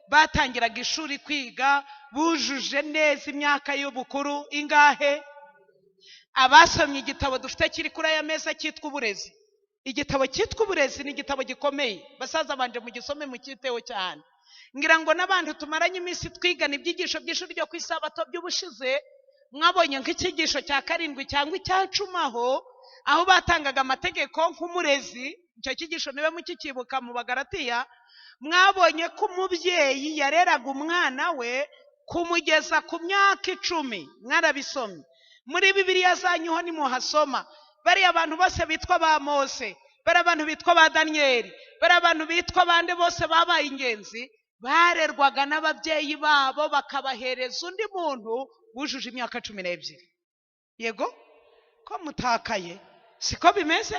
batangiraga ishuri kwiga bujuje neza imyaka y'ubukuru ingahe? Abasomye igitabo dufite kiri kuri aya meza cyitwa Uburezi. Igitabo cyitwa Uburezi ni igitabo gikomeye, basaza banje, mugisome, mucyiteho cyane. Ngira ngo n'abantu tumaranye iminsi twigana ibyigisho by'ishuri ryo ku isabato by'ubushize, mwabonye nk'icyigisho cya 7 cyangwa icya 10, aho batangaga amategeko nk'umurezi. Icyo cyigisho niba mukikibuka mu Bagaratiya, mwabonye ko umubyeyi yareraga umwana we kumugeza ku myaka 10. Mwarabisomye muri Bibiliya zanyu ho, nimuhasoma. Bariya abantu bose bitwa ba Mose, bariya abantu bitwa ba Daniyeli, bariya abantu bitwa bande bose babaye ingenzi, barerwaga n'ababyeyi babo, bakabahereza undi muntu wujuje imyaka 12. Yego, ko mutakaye? Siko bimeze?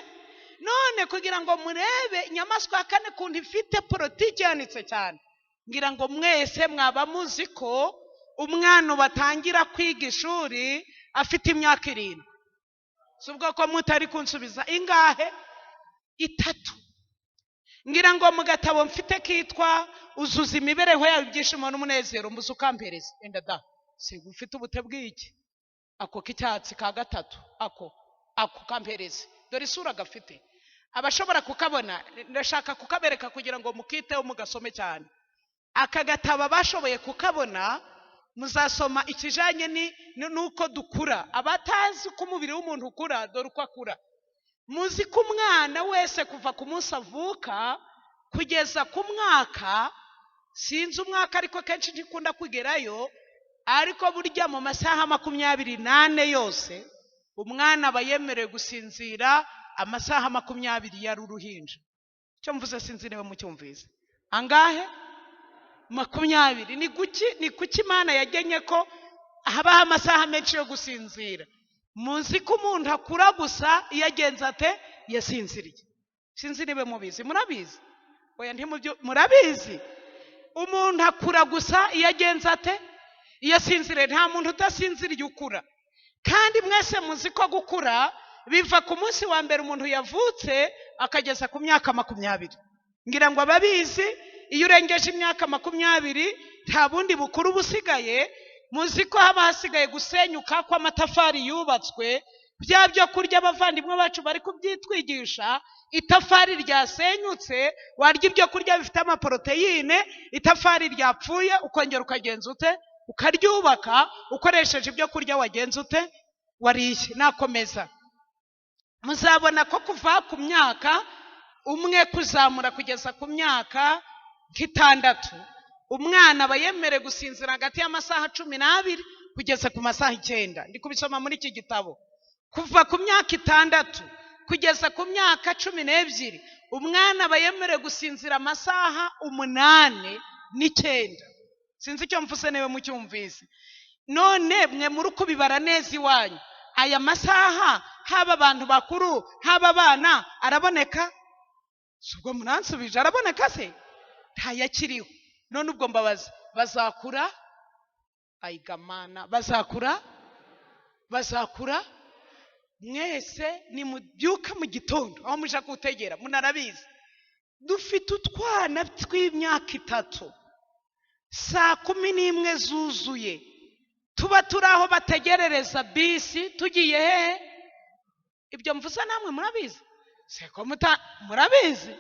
None kugira ngo murebe inyamaswa ya kane ukuntu ifite politiki ihanitse cyane, ngira ngo mwese mwaba muzi ko umwana batangira kwiga ishuri afite imyaka 7. Si ubwo ko mutari kunsubiza? Ingahe? 3. Ngira ngo mu gatabo mfite kitwa Uzuza Imibereho Yawe Ibyishimo n'Umunezero, mbuze ukampereza enda da, si ufite ubute bw'iki, ako k'icyatsi ka gatatu, ako kampereze. Dore isura gafite. Abashobora kukabona, ndashaka kukabereka kugira ngo mukiteho, mugasome cyane. Aka gatabo abashoboye kukabona, muzasoma ikijanye n'uko dukura. Abatazi uko umubiri w'umuntu ukura, dore uko akura. Muzi ko umwana wese kuva ku munsi avuka kugeza ku mwaka, sinzi umwaka ariko kenshi ntikunda kugerayo, ariko burya mu masaha 24 yose umwana aba yemerewe gusinzira amasaha 20 yari uruhinja. Icyo mvuze sinzi niba mucyumvise. Angahe? 20. Ni kuki, ni kuki Imana yagenye ko habaho amasaha menshi yo gusinzira? Muzi ko umuntu akura gusa iyo agenze ate? Yasinziriye. Sinzi niba mubizi. Murabizi? Oya, ntimubyo. Murabizi? Umuntu akura gusa iyo agenze ate? Iyo asinziriye. Nta muntu udasinziriye ukura. Kandi mwese muzi ko gukura biva ku munsi wa mbere umuntu yavutse akageza ku myaka 20. Ngira ngo ababizi, iyo urengeje imyaka 20 nta bundi bukuru busigaye. Muzi ko haba hasigaye gusenyuka kw'amatafari yubatswe, bya byo kurya abavandimwe bacu bari kubyitwigisha. Itafari ryasenyutse, warya ibyo kurya bifite amaporoteyine, itafari ryapfuye ukongera ukagenza ute? Ukaryubaka ukoresheje ibyo kurya wagenza ute? Wariye. Nakomeza, muzabona ko kuva ku myaka 1 kuzamura kugeza ku myaka nk'itandatu, umwana aba yemerewe gusinzira hagati y'amasaha 12 kugeza ku masaha 9. Ndi kubisoma muri iki gitabo. Kuva ku myaka 6 kugeza ku myaka 12, umwana aba yemerewe gusinzira amasaha 8 n'9. Sinzi icyo mvuze niba mucyumvise. None mwe muri kubibara neza iwanyu, aya masaha haba abantu bakuru haba abana araboneka? Si ubwo muransubije, araboneka se? Ntayakiriho. None ubwo mbabaza, bazakura ayigamana, bazakura, bazakura mwese nimubyuka mu gitondo aho muja gutegera, munarabizi dufite utwana tw'imyaka 3, saa 11 zuzuye tuba turi aho bategerereza bisi tugiye hehe? Ibyo mvuze namwe murabizi. Seko muta murabizi.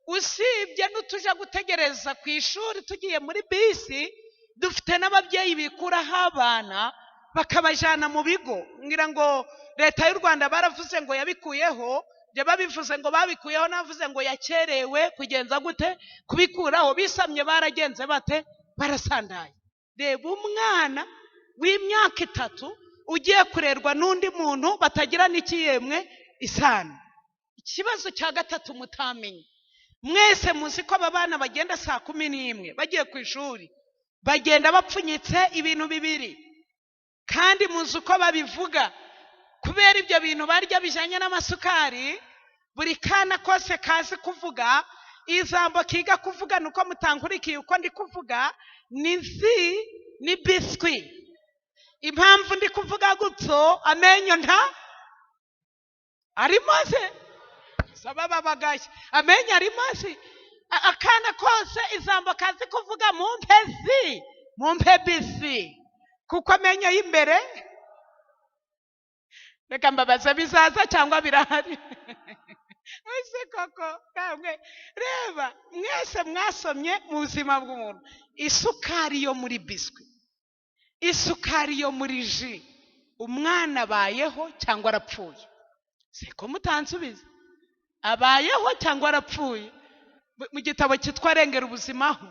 Usibye n'utuja gutegereza ku ishuri tugiye muri bisi, dufite n'ababyeyi bikuraho abana bakabajana mu bigo. Ngira ngo leta y'u Rwanda baravuze ngo yabikuyeho, byo babivuze ngo babikuyeho, navuze ngo yakerewe kugenza gute kubikuraho, bisamye baragenze bate, barasandaye. Reba umwana w'imyaka 3 ugiye kurerwa n'undi muntu batagira n'ikiyemwe isano. Ikibazo cya gatatu mutamenye, mwese muzi ko aba bana bagenda saa 11 bagiye ku ishuri, bagenda bapfunyitse ibintu bibiri, kandi muzi uko babivuga. Kubera ibyo bintu barya bijyanye n'amasukari, buri kana kose kazi kuvuga ijambo kiga kuvuga, nuko mutankurikiye uko ndi kuvuga, ni zi ni biswi. Impamvu ndi kuvuga gutyo, amenyo nta arimo se saba babagaye, amenyo arimo se. Akana kose ijambo kazi kuvuga mumpe zi mumpe bisi, kuko amenyo y'imbere. Reka mbabaze, bizaza cyangwa birahari? Ese koko namwe reba, mwese mwasomye mu buzima bw'umuntu, isukari yo muri biswi, isukari yo muri ji, umwana abayeho cyangwa arapfuye? Siko mutansubiza, abayeho cyangwa arapfuye? Mu gitabo cyitwa Rengera Ubuzima ho,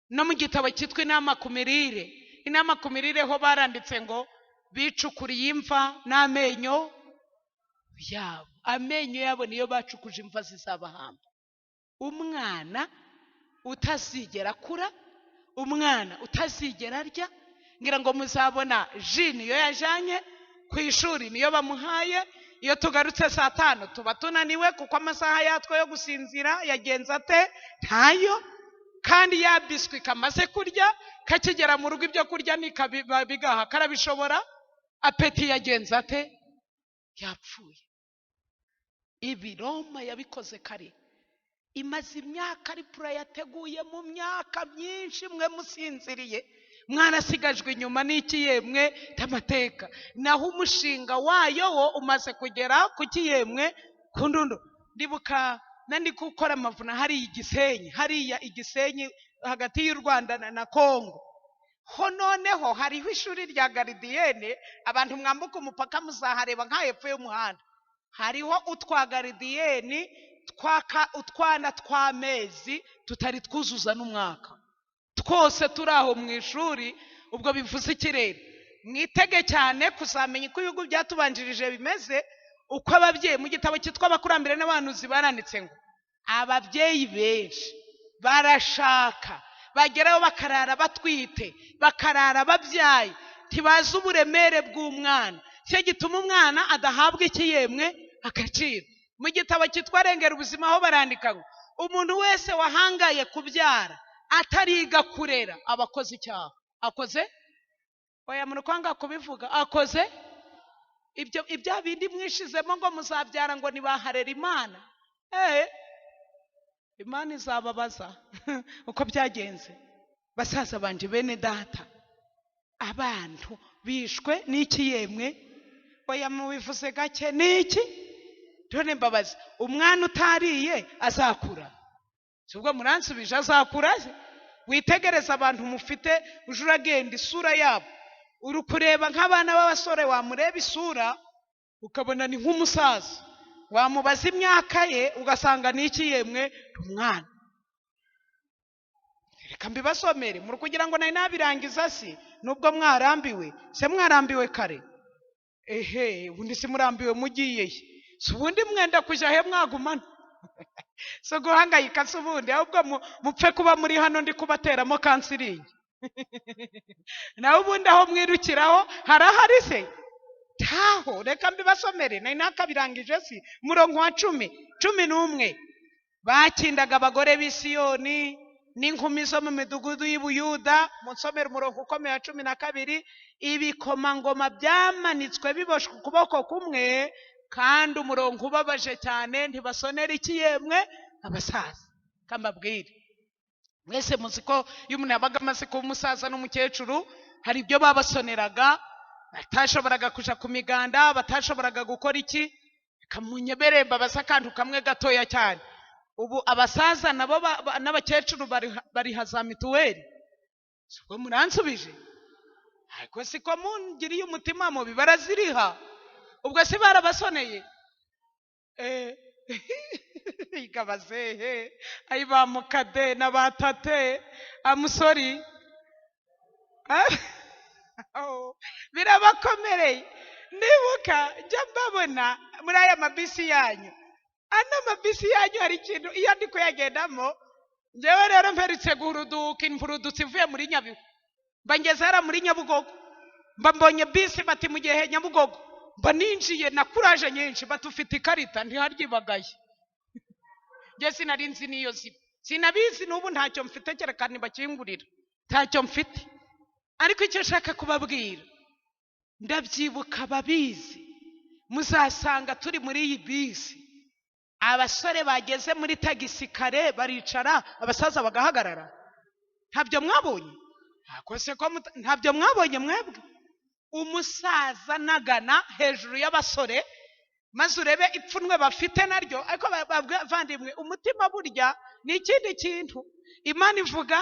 no mu gitabo cyitwa Inama ku Mirire, Inama ku Mirire ho baranditse ngo bicukuriye imva n'amenyo yabo, amenyo yabo niyo bacukuje imva zizabahamba. Umwana utazigera akura, umwana utazigera arya, ngira ngo muzabona ji niyo yajanye ku ishuri, niyo bamuhaye. Iyo tugarutse saa 5 tuba tunaniwe, kuko amasaha yatwo yo gusinzira yagenze ate? Ntayo. Kandi ya biswi kamaze kurya, kakigera mu rugo ibyo kurya nikabigaha karabishobora, apeti yagenze ate? Yapfuye. Ibi Roma yabikoze kare, imaze imyaka ari pura yateguye mu myaka myinshi, mwe musinziriye, mwarasigajwe inyuma n'ikiyemwe cy'amateka. Naho umushinga wayo wo umaze kugera ku kiyemwe ku ndundu. Ndibuka nandi gukora amavuna hariya Igisenyi, hariya Igisenyi hagati y'u Rwanda na Kongo. Ho noneho hariho ishuri rya garidiyene, abantu mwambuka umupaka muzahareba nka hepfo y'umuhanda. Hariho utwa garidiyeni twaka utwana tw'amezi tutari twuzuza n'umwaka, twose turi aho mu ishuri. Ubwo bivuze ikirere, mwitege cyane kuzamenya uko ibihugu byatubanjirije bimeze, uko ababyeyi mu gitabo cyitwa Abakurambere n'Abahanuzi baranditse ngo ababyeyi benshi barashaka, bageraho bakarara batwite, bakarara babyaye, ntibazi uburemere bw'umwana. Cyo gituma umwana adahabwa ikiyemwe agaciro. Mu gitabo cyitwa Rengera Ubuzima ho barandika ngo umuntu wese wahangaye kubyara atariga kurera aba akoze icyaha. Akoze? Oya, muri kwanga kubivuga, akoze ibyo ibya bindi mwishizemo ngo muzabyara ngo nibaharera Imana. Imana izababaza uko byagenze. Basaza banje, bene data, abantu bishwe n'iki yemwe? Oya, mubivuze gake, n'iki? None mbabaza, umwana utariye azakura? Si ubwo muransubije, azakura? Witegereza abantu mufite, uje uragenda isura yabo, uri kureba nk'abana b'abasore, wamureba isura ukabona ni nk'umusaza, wamubaza imyaka ye ugasanga ni iki yemwe? Umwana. Reka mbibasomere muri kugira ngo nari nabirangiza, si nubwo mwarambiwe. Se mwarambiwe kare? Ehe, ubundi si murambiwe mugiye he? Si ubundi mwenda kujya he mwagumana? So guhangayika si ubundi, ahubwo mupfe kuba muri hano ndi kubateramo kansiringi. Naho ubundi aho mwirukiraho harahari se? Taho. Reka mbibasomere, nari nakabirangije. Si umurongo wa 10, 11, bakindaga abagore b'i Siyoni n'inkumi zo mu midugudu y'i Buyuda. Munsomere umurongo ukomeye wa 12, ibikomangoma byamanitswe biboshwe ukuboko kumwe, kandi umurongo ubabaje cyane, ntibasonera iki yemwe? Abasaza. Kambabwire, mwese muzi ko iyo umuntu yabaga amaze kuba umusaza n'umukecuru, hari ibyo babasoneraga, batashoboraga kuja ku miganda, batashoboraga gukora iki. Kamunyebere mbabaza akantu kamwe gatoya cyane. Ubu abasaza nabo n'abakecuru bariha za mituweli. Ubwo muransubije? Ariko siko mungiriye umutima mubi, baraziriha. Ubwo se barabasoneye? Ikabazehe ayi ba mukade na ba tate amusori birabakomereye. Ndibuka njya mbabona muri aya mabisi yanyu, ano mabisi yanyu hari ikintu iyo ndi kuyagendamo. Njyewe rero mperutse guhuruduka imvurudutsi ivuye muri Nyabihu, mba ngeze hariya muri Nyabugogo, mba mbonye bisi bati mu gihe Nyabugogo, mba ninjiye na kuraje nyinshi, bati ufite ikarita, ntiharyibagaye. Njye sinari nzi n'iyo ziba, sinabizi n'ubu ntacyo mfite, kereka ntibakingurira, ntacyo mfite. Ariko icyo nshaka kubabwira, ndabyibuka babizi, muzasanga turi muri iyi bisi, abasore bageze muri tagisi kare baricara, abasaza bagahagarara. Ntabyo mwabonye? Ntabyo mwabonye mwebwe? Umusaza nagana hejuru y'abasore, maze urebe ipfunwe bafite naryo. Ariko bavandimwe, umutima burya ni ikindi kintu. Imana ivuga,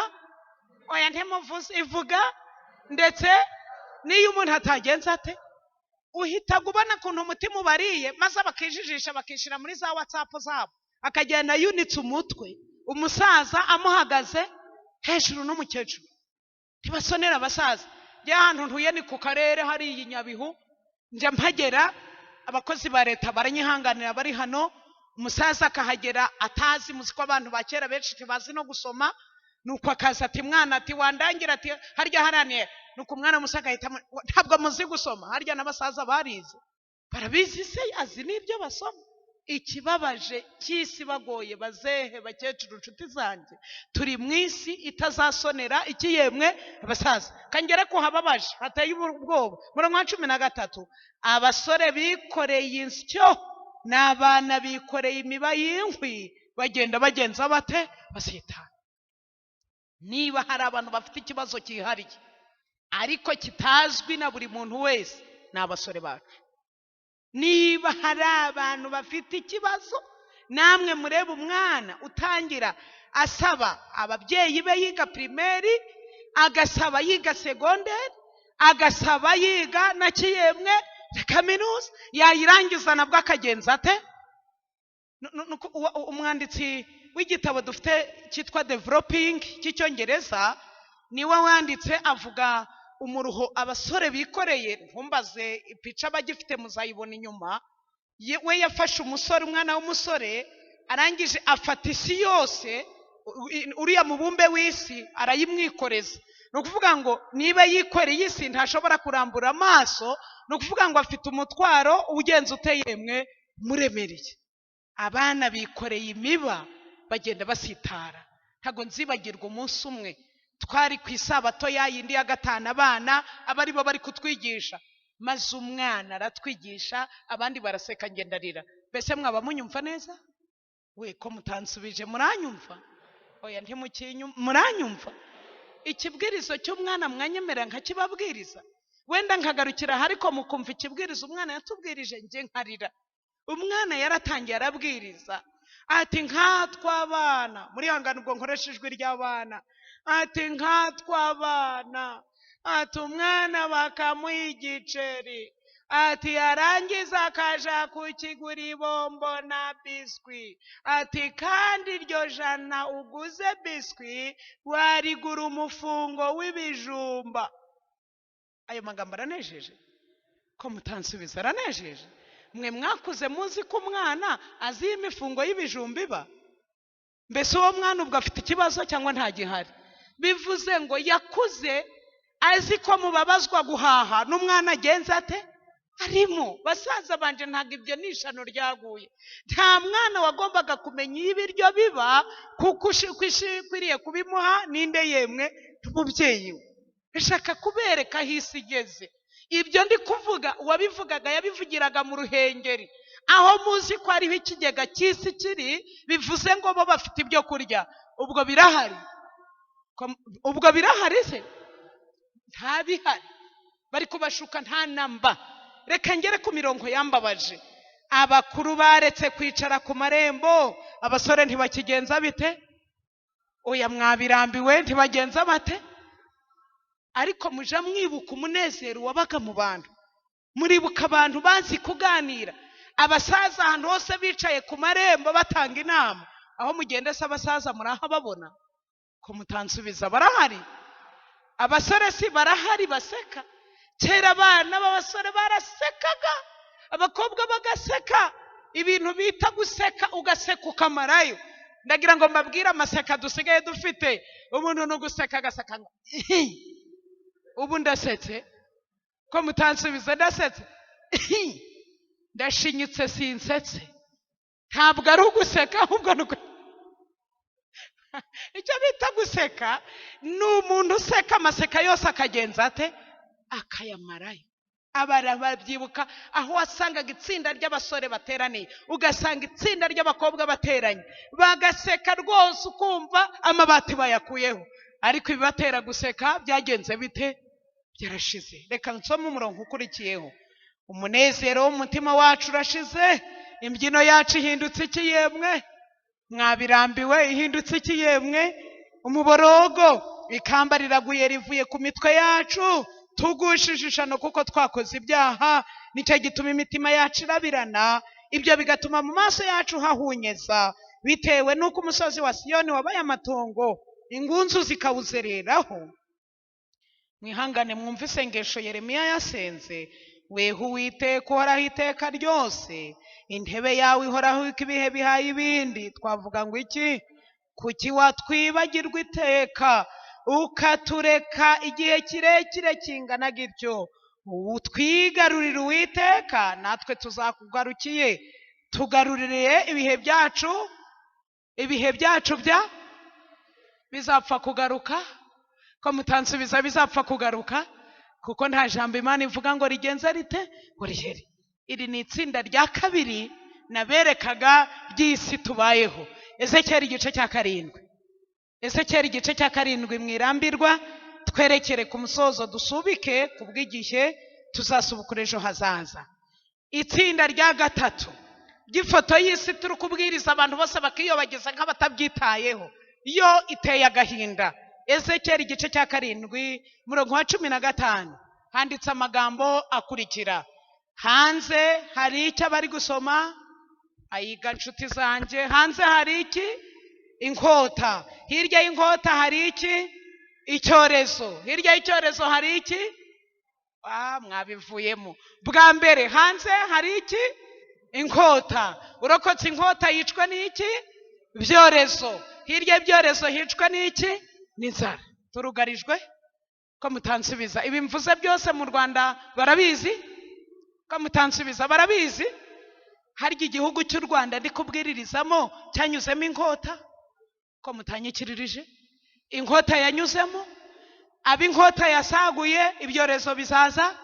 oya ntimuvuze, ivuga ndetse n'iyo umuntu atagenza ate, uhita ubona ukuntu umutima ubariye, maze bakijijisha bakishyira muri za WhatsApp zabo, akagenda yunitse umutwe, umusaza amuhagaze hejuru n'umukecuru. Ntibasonera abasaza. Njye ahantu ntuye ni ku karere hariya i Nyabihu, njya mpagera, abakozi ba leta baranyihanganira bari hano. Umusaza akahagera atazi, muzi ko abantu ba kera benshi ntibazi no gusoma, nuko akaza ati mwana, ati wandangira, ati harya haraniye. Nuko umwana musa agahita, ntabwo muzi gusoma, harya n'abasaza barize, barabizi se, azi n'ibyo basoma. Ikibabaje cy'isi bagoye, bazehe, bakecuru, inshuti zanjye, turi mu isi itazasonera iki yemwe abasaza. Kangere ko hababaje hateye ubwoba. Murongo wa 13, abasore bikoreye insyo n'abana bikoreye imiba y'inkwi, bagenda bagenza bate? Basitana. Niba hari abantu bafite ikibazo cyihariye ariko kitazwi na buri muntu wese, ni abasore bacu. Niba hari abantu bafite ikibazo, namwe murebe umwana utangira asaba ababyeyi be yiga primaire, agasaba yiga secondaire, agasaba yiga na kiyemwe kaminuza, yayirangiza nabwo akagenza ate? Umwanditsi w'igitabo dufite cyitwa Developing cy'icyongereza niwe wanditse avuga umuruho abasore bikoreye. Ntumbaze ipica abagifite muzayibona inyuma. We yafashe umusore, umwana w'umusore, arangije afata isi yose, uriya mubumbe w'isi arayimwikoreza. Ni ukuvuga ngo niba yikoreye isi ntashobora kurambura amaso, ni ukuvuga ngo afite umutwaro ugenza uteyemwe muremereye. Abana bikoreye imiba bagenda basitara. Ntabwo nzibagirwa umunsi umwe twari ku isabato ya yindi ya gatanu, abana aba aribo bari kutwigisha, maze umwana aratwigisha abandi baraseka, ngendarira. Mbese mwaba munyumva neza? We ko mutansubije, muranyumva? Oya ntimukinyumva, muranyumva? Ikibwirizo cy'umwana mwanyemerera nkakibabwiriza, wenda nkagarukira ariko mukumva ikibwirizo umwana yatubwirije, nge nkarira. Umwana yaratangiye arabwiriza ati nkatw'abana, muri hangana ubwo nkoresha ijwi ry'abana, ati nkatw'abana, ati umwana bakamuha igiceri, ati yarangiza akaja kukigura ibombo na biswi, ati kandi iryo jana uguze biswi warigura umufungo w'ibijumba. Ayo magambo aranejeje? Ko mutansubiza, aranejeje? Mwe mwakuze muzi ko umwana azi imifungo y'ibijumba iba? Mbese uwo mwana ubwo afite ikibazo cyangwa nta gihari? Bivuze ngo yakuze azi ko mubabazwa guhaha n'umwana agenza ate? Arimo. Basaza banje, ntabwo ibyo ni ishano ryaguye. Nta mwana wagombaga kumenya iyo ibiryo biba, kuko ukwiriye kubimuha ninde yemwe? Umubyeyi we. Ndashaka kubereka aho isi igeze. Ibyo ndi kuvuga, uwabivugaga yabivugiraga mu Ruhengeri, aho muzi ko ariho ikigega cy'isi kiri, bivuze ngo bo bafite ibyo kurya. Ubwo birahari? Ubwo birahari se? Ntabihari. Bari kubashuka nta namba. Reka ngere ku mirongo yambabaje. Abakuru baretse kwicara ku marembo, abasore ntibakigenza bite? Oya, mwabirambiwe, ntibagenza bate? Ariko muja mwibuka umunezero wabaga mu bantu, muribuka abantu bazi kuganira, abasaza ahantu hose bicaye ku marembo batanga inama. Aho mugenda se abasaza murahababona? Ko mutansubiza, barahari? Abasore si barahari baseka? Kera abana b'abasore barasekaga, abakobwa bagaseka, ibintu bita guseka ugaseka ukamarayo. Ndagira ngo mbabwire amaseka dusigaye dufite, umuntu ni uguseka agaseka ngo ubu ndasetse, ko mutansubiza, ndasetse, ndashinyitse, sinsetse. Ntabwo ari uguseka, ahubwo ni icyo bita guseka ni umuntu useka amaseka yose akagenza ate? Akayamarayo. Abara babyibuka aho wasangaga itsinda ry'abasore bateraniye, ugasanga itsinda ry'abakobwa bateranye, bagaseka rwose ukumva amabati bayakuyeho. Ariko ibibatera guseka byagenze bite? Byarashize. Reka nsome umurongo ukurikiyeho. Umunezero w'umutima wacu urashize, imbyino yacu ihindutse iki yemwe? Mwabirambiwe, ihindutse iki yemwe? Umuborogo, ikamba riraguye rivuye ku mitwe yacu, tugushije ishano kuko twakoze ibyaha, nicyo gituma imitima yacu irabirana, ibyo bigatuma mu maso yacu hahunyeza, bitewe n'uko umusozi wa Siyoni wabaye amatongo, ingunzu zikawuzereraho. Mwihangane mwumve isengesho Yeremiya yasenze: weho Uwiteka uhoraho iteka ryose, intebe yawe ihoraho uko ibihe bihaye ibindi. Twavuga ngo iki? Kuki watwibagirwa iteka, ukatureka igihe kirekire kingana gityo? Utwigarurire Uwiteka, natwe tuzakugarukiye. Tugarurire ibihe byacu, ibihe byacu bya bizapfa kugaruka. Ko mutansubiza, bizapfa kugaruka? Kuko nta jambo Imana ivuga ngo rigenze rite, ngo rihere. Iri ni itsinda rya kabiri naberekaga ry'isi tubayeho. Ezekiyeli igice cya 7, Ezekiyeli igice cya 7, mwirambirwa twerekere ku musozo, dusubike ku bw'igihe, tuzasubukura ejo hazaza. Itsinda rya gatatu ry'ifoto y'isi turi kubwiriza abantu bose bakiyobagiza nk'abatabyitayeho, yo iteye agahinda. Ezekiyeli igice cya 7 murongo wa 15 handitse amagambo akurikira. Hanze hari icyo abari gusoma, ayiga nshuti zanjye, hanze hari iki? Inkota. Hirya y'inkota hari iki? Icyorezo. Hirya y'icyorezo hari iki? Mwabivuyemo. Bwa mbere hanze hari iki? Inkota. Urokotse inkota yicwa n'iki? Ibyorezo. Hirya y'ibyorezo hicwa n'iki? N'inzara. Turugarijwe. Ko mutansubiza, ibi mvuze byose mu Rwanda barabizi? Ko mutansubiza, barabizi? Harya igihugu cy'u Rwanda ndi kubwiririzamo cyanyuzemo inkota? Ko mutanyikiririje? Inkota yanyuzemo, ab'inkota yasaguye, ibyorezo bizaza.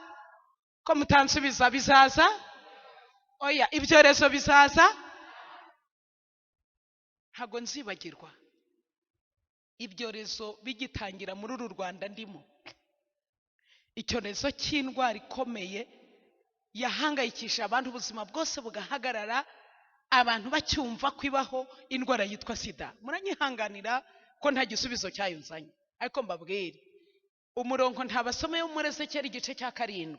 Ko mutansubiza, bizaza? Oya, ibyorezo bizaza. Ntabwo nzibagirwa ibyorezo bigitangira muri uru Rwanda ndimo. Icyorezo cy'indwara ikomeye yahangayikishije abantu, ubuzima bwose bugahagarara, abantu bacyumva ko ibaho, indwara yitwa sida. Muranyihanganira ko nta gisubizo cyayo nzanye, ariko mbabwire umurongo ntabasomeye muri Ezekiyeli igice cya 7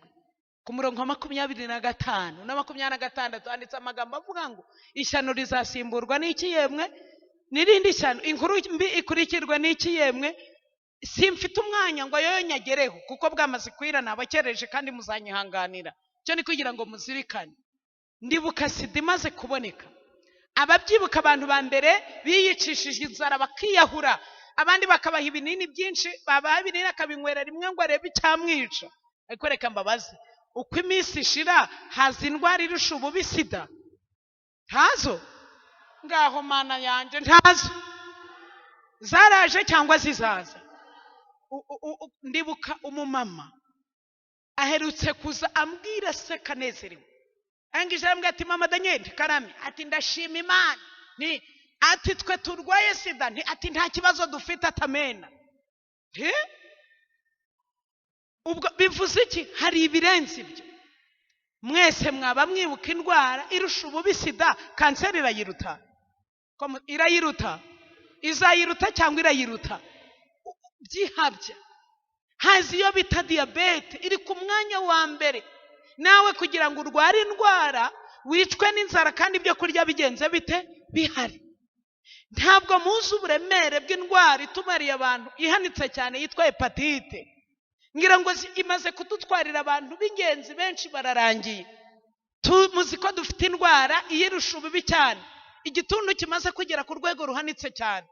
ku murongo wa 25 na 26 handitse amagambo avuga ngo ishyano rizasimburwa n'iki yemwe? N'irindi shyano, inkuru mbi ikurikirwa n'iki yemwe? Simfite umwanya ngo ayo nyagereho kuko bwamaze kwira, nabakereje kandi muzanyihanganira. Cyo ni kugira ngo muzirikane. Ndibuka sida imaze kuboneka, ababyibuka abantu ba mbere biyicishije inzara bakiyahura, abandi bakabaha ibinini byinshi, babaha ibinini akabinywera rimwe ngo arebe icyamwica. Ariko reka mbabaze, uko iminsi ishira haza indwara irusha ububi sida? Ntazo. Ngaho mana yanjye, ntazo. Zaraje cyangwa zizaza. Ndibuka umumama aherutse kuza ambwira aseka anezerewe, arangije arambwira ati mama Daniel Karame, ati ndashima Imana, ni ati twe turwaye sida, nti ati nta kibazo dufite, atamena. Ubwo bivuze iki? Hari ibirenze ibyo. Mwese mwaba mwibuka indwara irusha ububi sida, kanseri irayiruta, irayiruta, izayiruta cyangwa irayiruta byihabya. Hazi iyo bita diyabete iri ku mwanya wa mbere. Nawe kugira ngo urware indwara wicwe n'inzara kandi ibyo kurya bigenze bite bihari. Ntabwo muzi uburemere bw'indwara itumariye abantu ihanitse cyane yitwa hepatite. Ngira ngo imaze kudutwarira abantu b'ingenzi benshi bararangiye. Muzi ko dufite indwara iyirusha ububi cyane, igituntu kimaze kugera ku rwego ruhanitse cyane.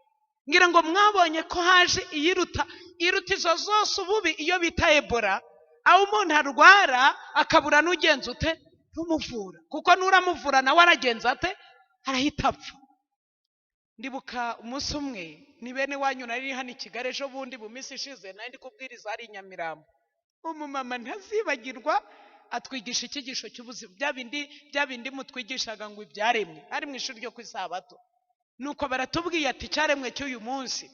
Ngira ngo mwabonye ko haje iyiruta iruta izo zose ububi, iyo bita Ebola, aho umuntu arwara akabura n'ugenza ute ntumuvura, kuko n'uramuvura nawe aragenza ate, arahita apfa. Ndibuka umunsi umwe ni bene wanyu nari hano i Kigali ejo bundi mu minsi ishize, nari ndi kubwiriza hari i Nyamirambo. Umumama ntazibagirwa atwigisha icyigisho cy'ubuzima, bya bindi mutwigishaga ngo ibyaremwe, ari mu ishuri ryo ku isabato. Nuko baratubwiye ati icyaremwe cy'uyu munsi,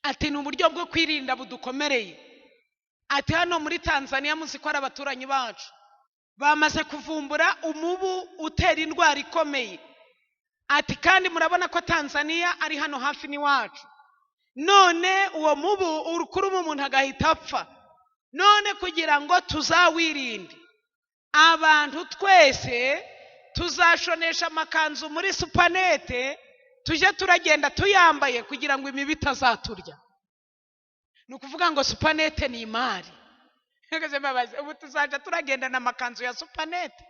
ati ni uburyo bwo kwirinda budukomereye. Ati hano muri Tanzania muzi ko ari abaturanyi bacu bamaze kuvumbura umubu utera indwara ikomeye. Ati kandi murabona ko Tanzania ari hano hafi n'iwacu, none uwo mubu ukuruma umuntu agahita apfa. None kugira ngo tuzawirinde, abantu twese tuzashonesha amakanzu muri supanete, tujye turagenda tuyambaye kugira ngo imibu itazaturya. Ni ukuvuga ngo supanete ni imari. Ubu tuzajya turagendana amakanzu ya supanete.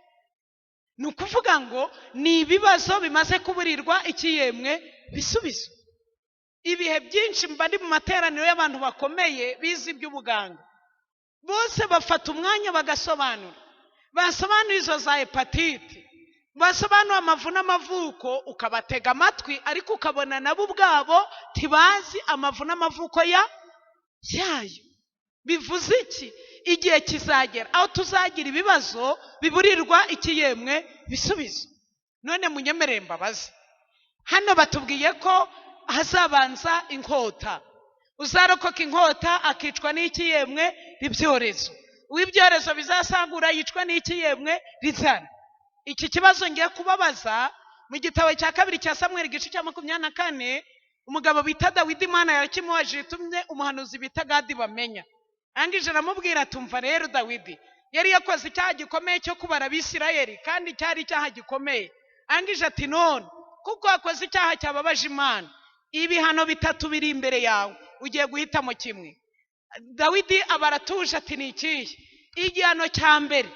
Ni ukuvuga ngo ni ibibazo bimaze kuburirwa ikiyemwe bisubizo. Ibihe byinshi mba ndi mu materaniro y'abantu bakomeye bize iby'ubuganga, bose bafata umwanya bagasobanura, basobanura izo za hepatite, basobanura amavu n'amavuko, ukabatega amatwi ariko ukabona nabo ubwabo ntibazi amavu n'amavuko yayo. Bivuze iki? Igihe kizagera aho tuzagira ibibazo biburirwa ikiyemwe bisubizo. None munyemerere mbabazi, hano batubwiye ko hazabanza inkota, uzarokoka inkota akicwa n'ikiyemwe ibyorezo, uw'ibyorezo bizasangura yicwa n'ikiyemwe rizana. Iki kibazo ngiye kubabaza mu gitabo cya kabiri cya Samweli igice cya 24, umugabo bita Dawidi Imana yarakimubajije itumye umuhanuzi bita Gadi bamenya. Angije aramubwira atumva rero Dawidi yari yakoze icyaha gikomeye cyo kubara Abisirayeli, kandi cyari icyaha gikomeye. Angije ati none kuko wakoze icyaha cyababaje Imana, ibihano bitatu biri imbere yawe, ugiye guhitamo kimwe. Dawidi abaratuje ati ni ikihe? Igihano cya mbere,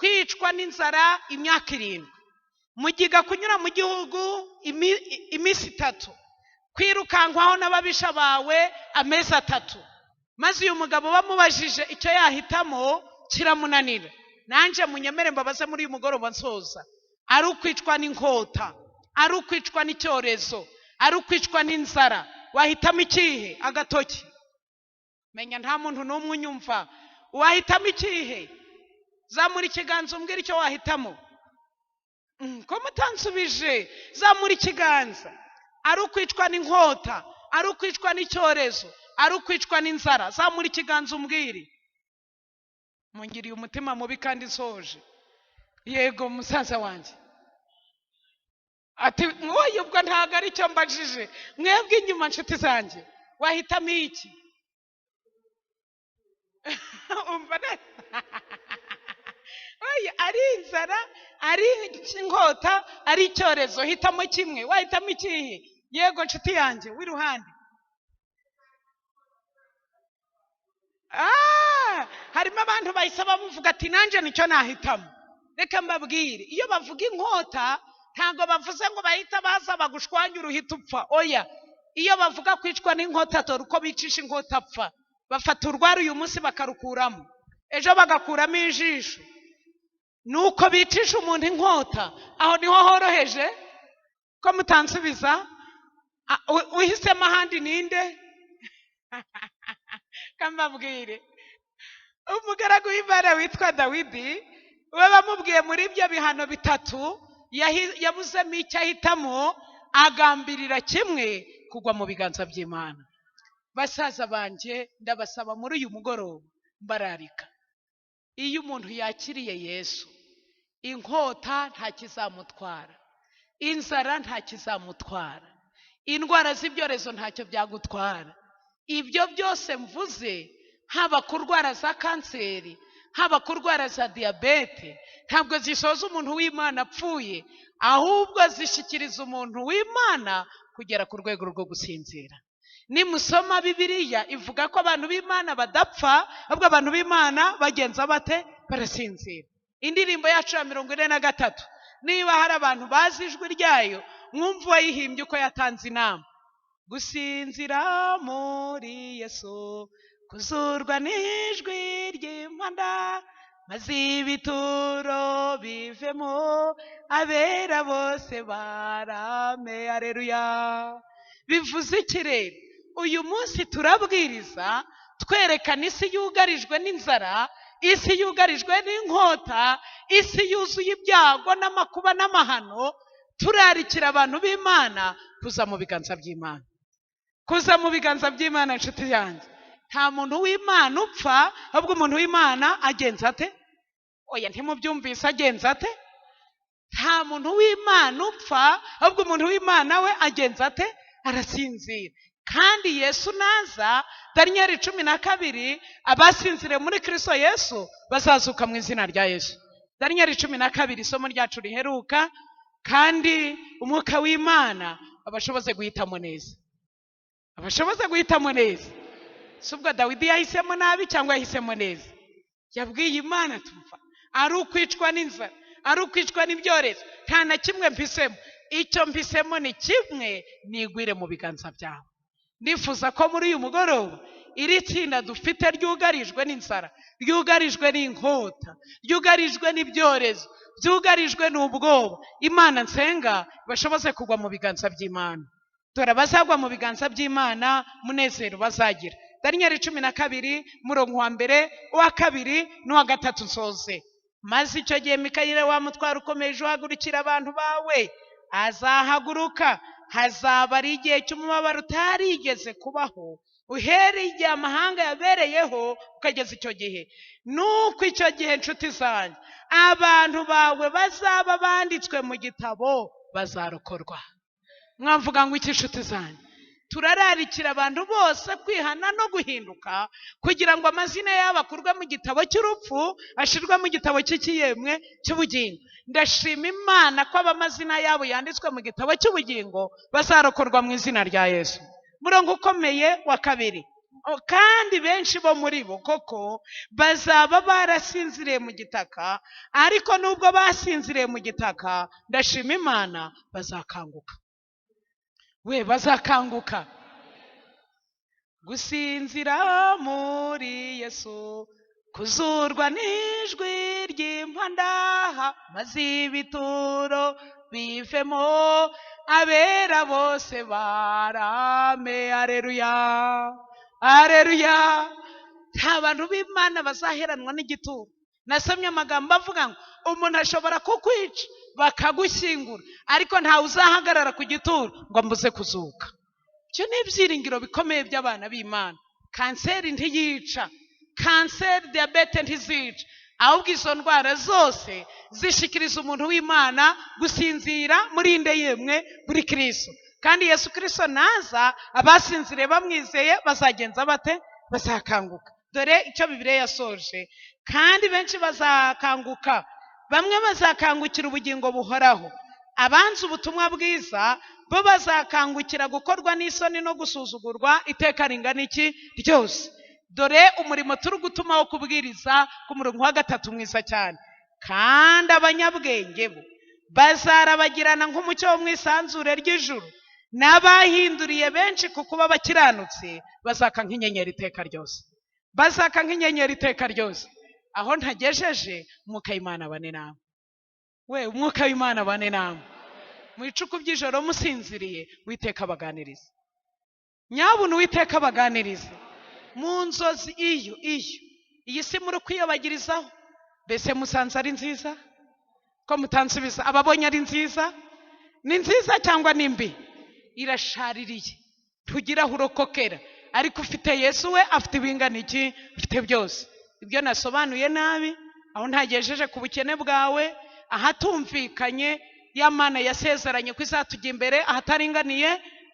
kwicwa n'inzara imyaka 7, mugiga kunyura mu gihugu iminsi 3, kwirukankwaho n'ababisha bawe amezi 3. Maze uyu mugabo bamubajije icyo yahitamo kiramunanira. Nanje munyemere mbabaze muri uyu mugoroba nsoza, ari ukwicwa n'inkota, ari ukwicwa n'icyorezo, ari ukwicwa n'inzara, wahitamo ikihe? Agatoki. Menya nta muntu n'umwe unyumva. Wahitamo ikihe? Zamura ikiganza umbwire icyo wahitamo. Ko mutansubije, zamura ikiganza. Ari ukwicwa n'inkota, ari ukwicwa n'icyorezo, ari ukwicwa n'inzara, zamura ikiganza umbwire. Mungiriye umutima mubi kandi nsoje. Yego musaza wanjye. Ati mwoye ubwo ntago ari cyo mbajije, mwebwe inyuma nshuti zanjye, wahitamo iki? Umva neza. Oya, ari inzara, ari inkota, ari icyorezo, hitamo kimwe. Wahitamo ikihe? Yego nshuti yanjye w'iruhande. Harimo abantu bahise bamuvuga ati nanje nicyo nahitamo. Reka mbabwire, iyo bavuga inkota ntago bavuze ngo bahita baza bagushwanya uruhita upfa. Oya, iyo bavuga kwicwa n'inkota, dore uko bicisha inkota apfa. Bafata urwara uyu munsi bakarukuramo, ejo bagakuramo ijisho. Nuko bicisha umuntu inkota, aho niho horoheje. Ko mutansubiza, uhisemo ahandi ninde? Kambabwire, umugaragu w'Imana witwa Dawidi we bamubwiye muri ibyo bihano bitatu yabuzemo icyo ahitamo, agambirira kimwe, kugwa mu biganza by'Imana. Basaza banjye, ndabasaba muri uyu mugoroba mbararika, iyo umuntu yakiriye Yesu Inkota nta kizamutwara, inzara nta kizamutwara, indwara z'ibyorezo ntacyo byagutwara. Ibyo byose mvuze, haba kurwara za kanseri, haba kurwara za diyabete, ntabwo zisoza umuntu w'Imana apfuye, ahubwo zishyikiriza umuntu w'Imana kugera ku rwego rwo gusinzira. Nimusoma Bibiliya ivuga ko abantu b'Imana badapfa, ahubwo abantu b'Imana bagenza bate? Barasinzira. Indirimbo yacu ya 43, niba hari abantu bazi ijwi ryayo, mwumve uwayihimbye uko yatanze inama. Gusinzira muri Yesu, kuzurwa n'ijwi ry'impanda, maze ibituro bivemo, abera bose barame. Aleluya. Bivuze iki rero? Uyu munsi turabwiriza twerekana isi yugarijwe n'inzara, isi yugarijwe n'inkota, isi yuzuye ibyago n'amakuba n'amahano. Turarikira abantu b'Imana kuza mu biganza by'Imana, kuza mu biganza by'Imana. Inshuti yanjye, nta muntu w'Imana upfa, ahubwo umuntu w'Imana agenza ate? Oya, ntimubyumvise, agenza ate? Nta muntu w'Imana upfa, ahubwo umuntu w'Imana we agenza ate? Arasinzira. Kandi Yesu naza, Daniyeli 12, abasinziriye muri Kristo Yesu bazazuka mu izina rya Yesu. Daniyeli 12, isomo ryacu riheruka. Kandi umwuka w'Imana abashoboze guhitamo neza, abashoboze guhitamo neza. Si ubwo Dawidi yahisemo nabi cyangwa yahisemo neza? Yabwiye Imana tumva ari ukwicwa n'inzara, ari ukwicwa n'ibyorezo, nta na kimwe mpisemo. Icyo mpisemo ni kimwe, nigwire mu biganza byawe. Nifuza ko muri uyu mugoroba iri tsinda dufite ryugarijwe n'inzara, ryugarijwe n'inkota, ryugarijwe n'ibyorezo, byugarijwe n'ubwoba, Imana nsenga bashoboze kugwa mu biganza by'Imana. Dore abazagwa mu biganza by'Imana munezero bazagira. Daniyeli 12, murongo wa 1, uwa 2 n'uwa 3 nsoze. Maze icyo gihe Mikayeli wa mutwaro ukomeje uhagurukira abantu bawe azahaguruka, hazaba ari igihe cy'umubabaro utarigeze kubaho uhereye igihe amahanga yabereyeho ukageza icyo gihe. Nuko icyo gihe, nshuti zanjye, abantu bawe bazaba banditswe mu gitabo bazarokorwa. Mwavuga ngo iki, nshuti zanjye? Turararikira abantu bose kwihana no guhinduka, kugira ngo amazina yabo akurwe mu gitabo cy'urupfu ashirwe mu gitabo cy'ikiyemwe cy'ubugingo. Ndashima Imana ko abamazina yabo yanditswe mu gitabo cy'ubugingo bazarokorwa mu izina rya Yesu. Murongo ukomeye wa 2, kandi benshi bo muri bo koko bazaba barasinziriye mu gitaka, ariko nubwo basinziriye mu gitaka, ndashima Imana bazakanguka. We bazakanguka. Gusinzira muri Yesu, kuzurwa n'ijwi ry'impanda, maze ibituro bivemo, abera bose barame. Aleluya, aleluya. Nta bantu b'Imana bazaheranwa n'igituro. Nasomye amagambo avuga ngo umuntu ashobora kukwica bakagushyingura, ariko ntawe uzahagarara ku gituro ngo ambuze kuzuka. Ibyo ni ibyiringiro bikomeye by'abana b'Imana. Kanseri ntiyica, kanseri, diyabete ntizica, ahubwo izo ndwara zose zishikiriza umuntu w'Imana gusinzira muri inde yemwe, muri Kristo. Kandi Yesu Kristo naza, abasinziriye bamwizeye bazagenza bate? Bazakanguka. Dore icyo Bibiliya yasoje, kandi benshi bazakanguka. Bamwe bazakangukira ubugingo buhoraho, abanze ubutumwa bwiza bo bazakangukira gukorwa n'isoni no gusuzugurwa iteka ringana iki ryose. Dore umurimo turi gutuma wo kubwiriza ku murongo wa 3 mwiza cyane. Kandi abanyabwenge bo bazarabagirana nk'umucyo wo mu isanzure ry'ijuru, n'abahinduriye benshi ku kuba abakiranutsi bazaka nk'inyenyeri iteka ryose, bazaka nk'inyenyeri iteka ryose. Aho ntagejeje, umwuka w'Imana abane namwe. We umwuka w'Imana abane namwe. Mu icuku by'ijoro musinziriye, Uwiteka abaganirize. Nyabuna Uwiteka abaganirize. Mu nzozi iyo iyo iyi si muri kwiyobagirizaho, mbese musanze ari nziza? Ko mutansubiza, ababonye ari nziza? Ni nziza cyangwa ni mbi? Irashaririye, tugira aho urokokera. Ariko ufite Yesu we afite ibingana iki? Afite byose. Ibyo nasobanuye nabi, aho ntagejeje ku bukene bwawe, Ahatumvikanye, ya Mana yasezeranye ko izatujya imbere, ahataringaniye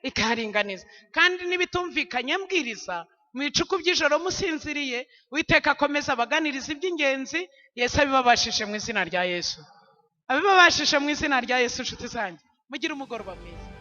ikaharinganiza. Kandi n'ibitumvikanye mbwiriza mu bicuku by'ijoro musinziriye, Uwiteka akomeza abaganiriza iby'ingenzi. Yesu abibabashije mu izina rya Yesu, abibabashije mu izina rya Yesu. Inshuti zanjye, mugire umugoroba mwiza.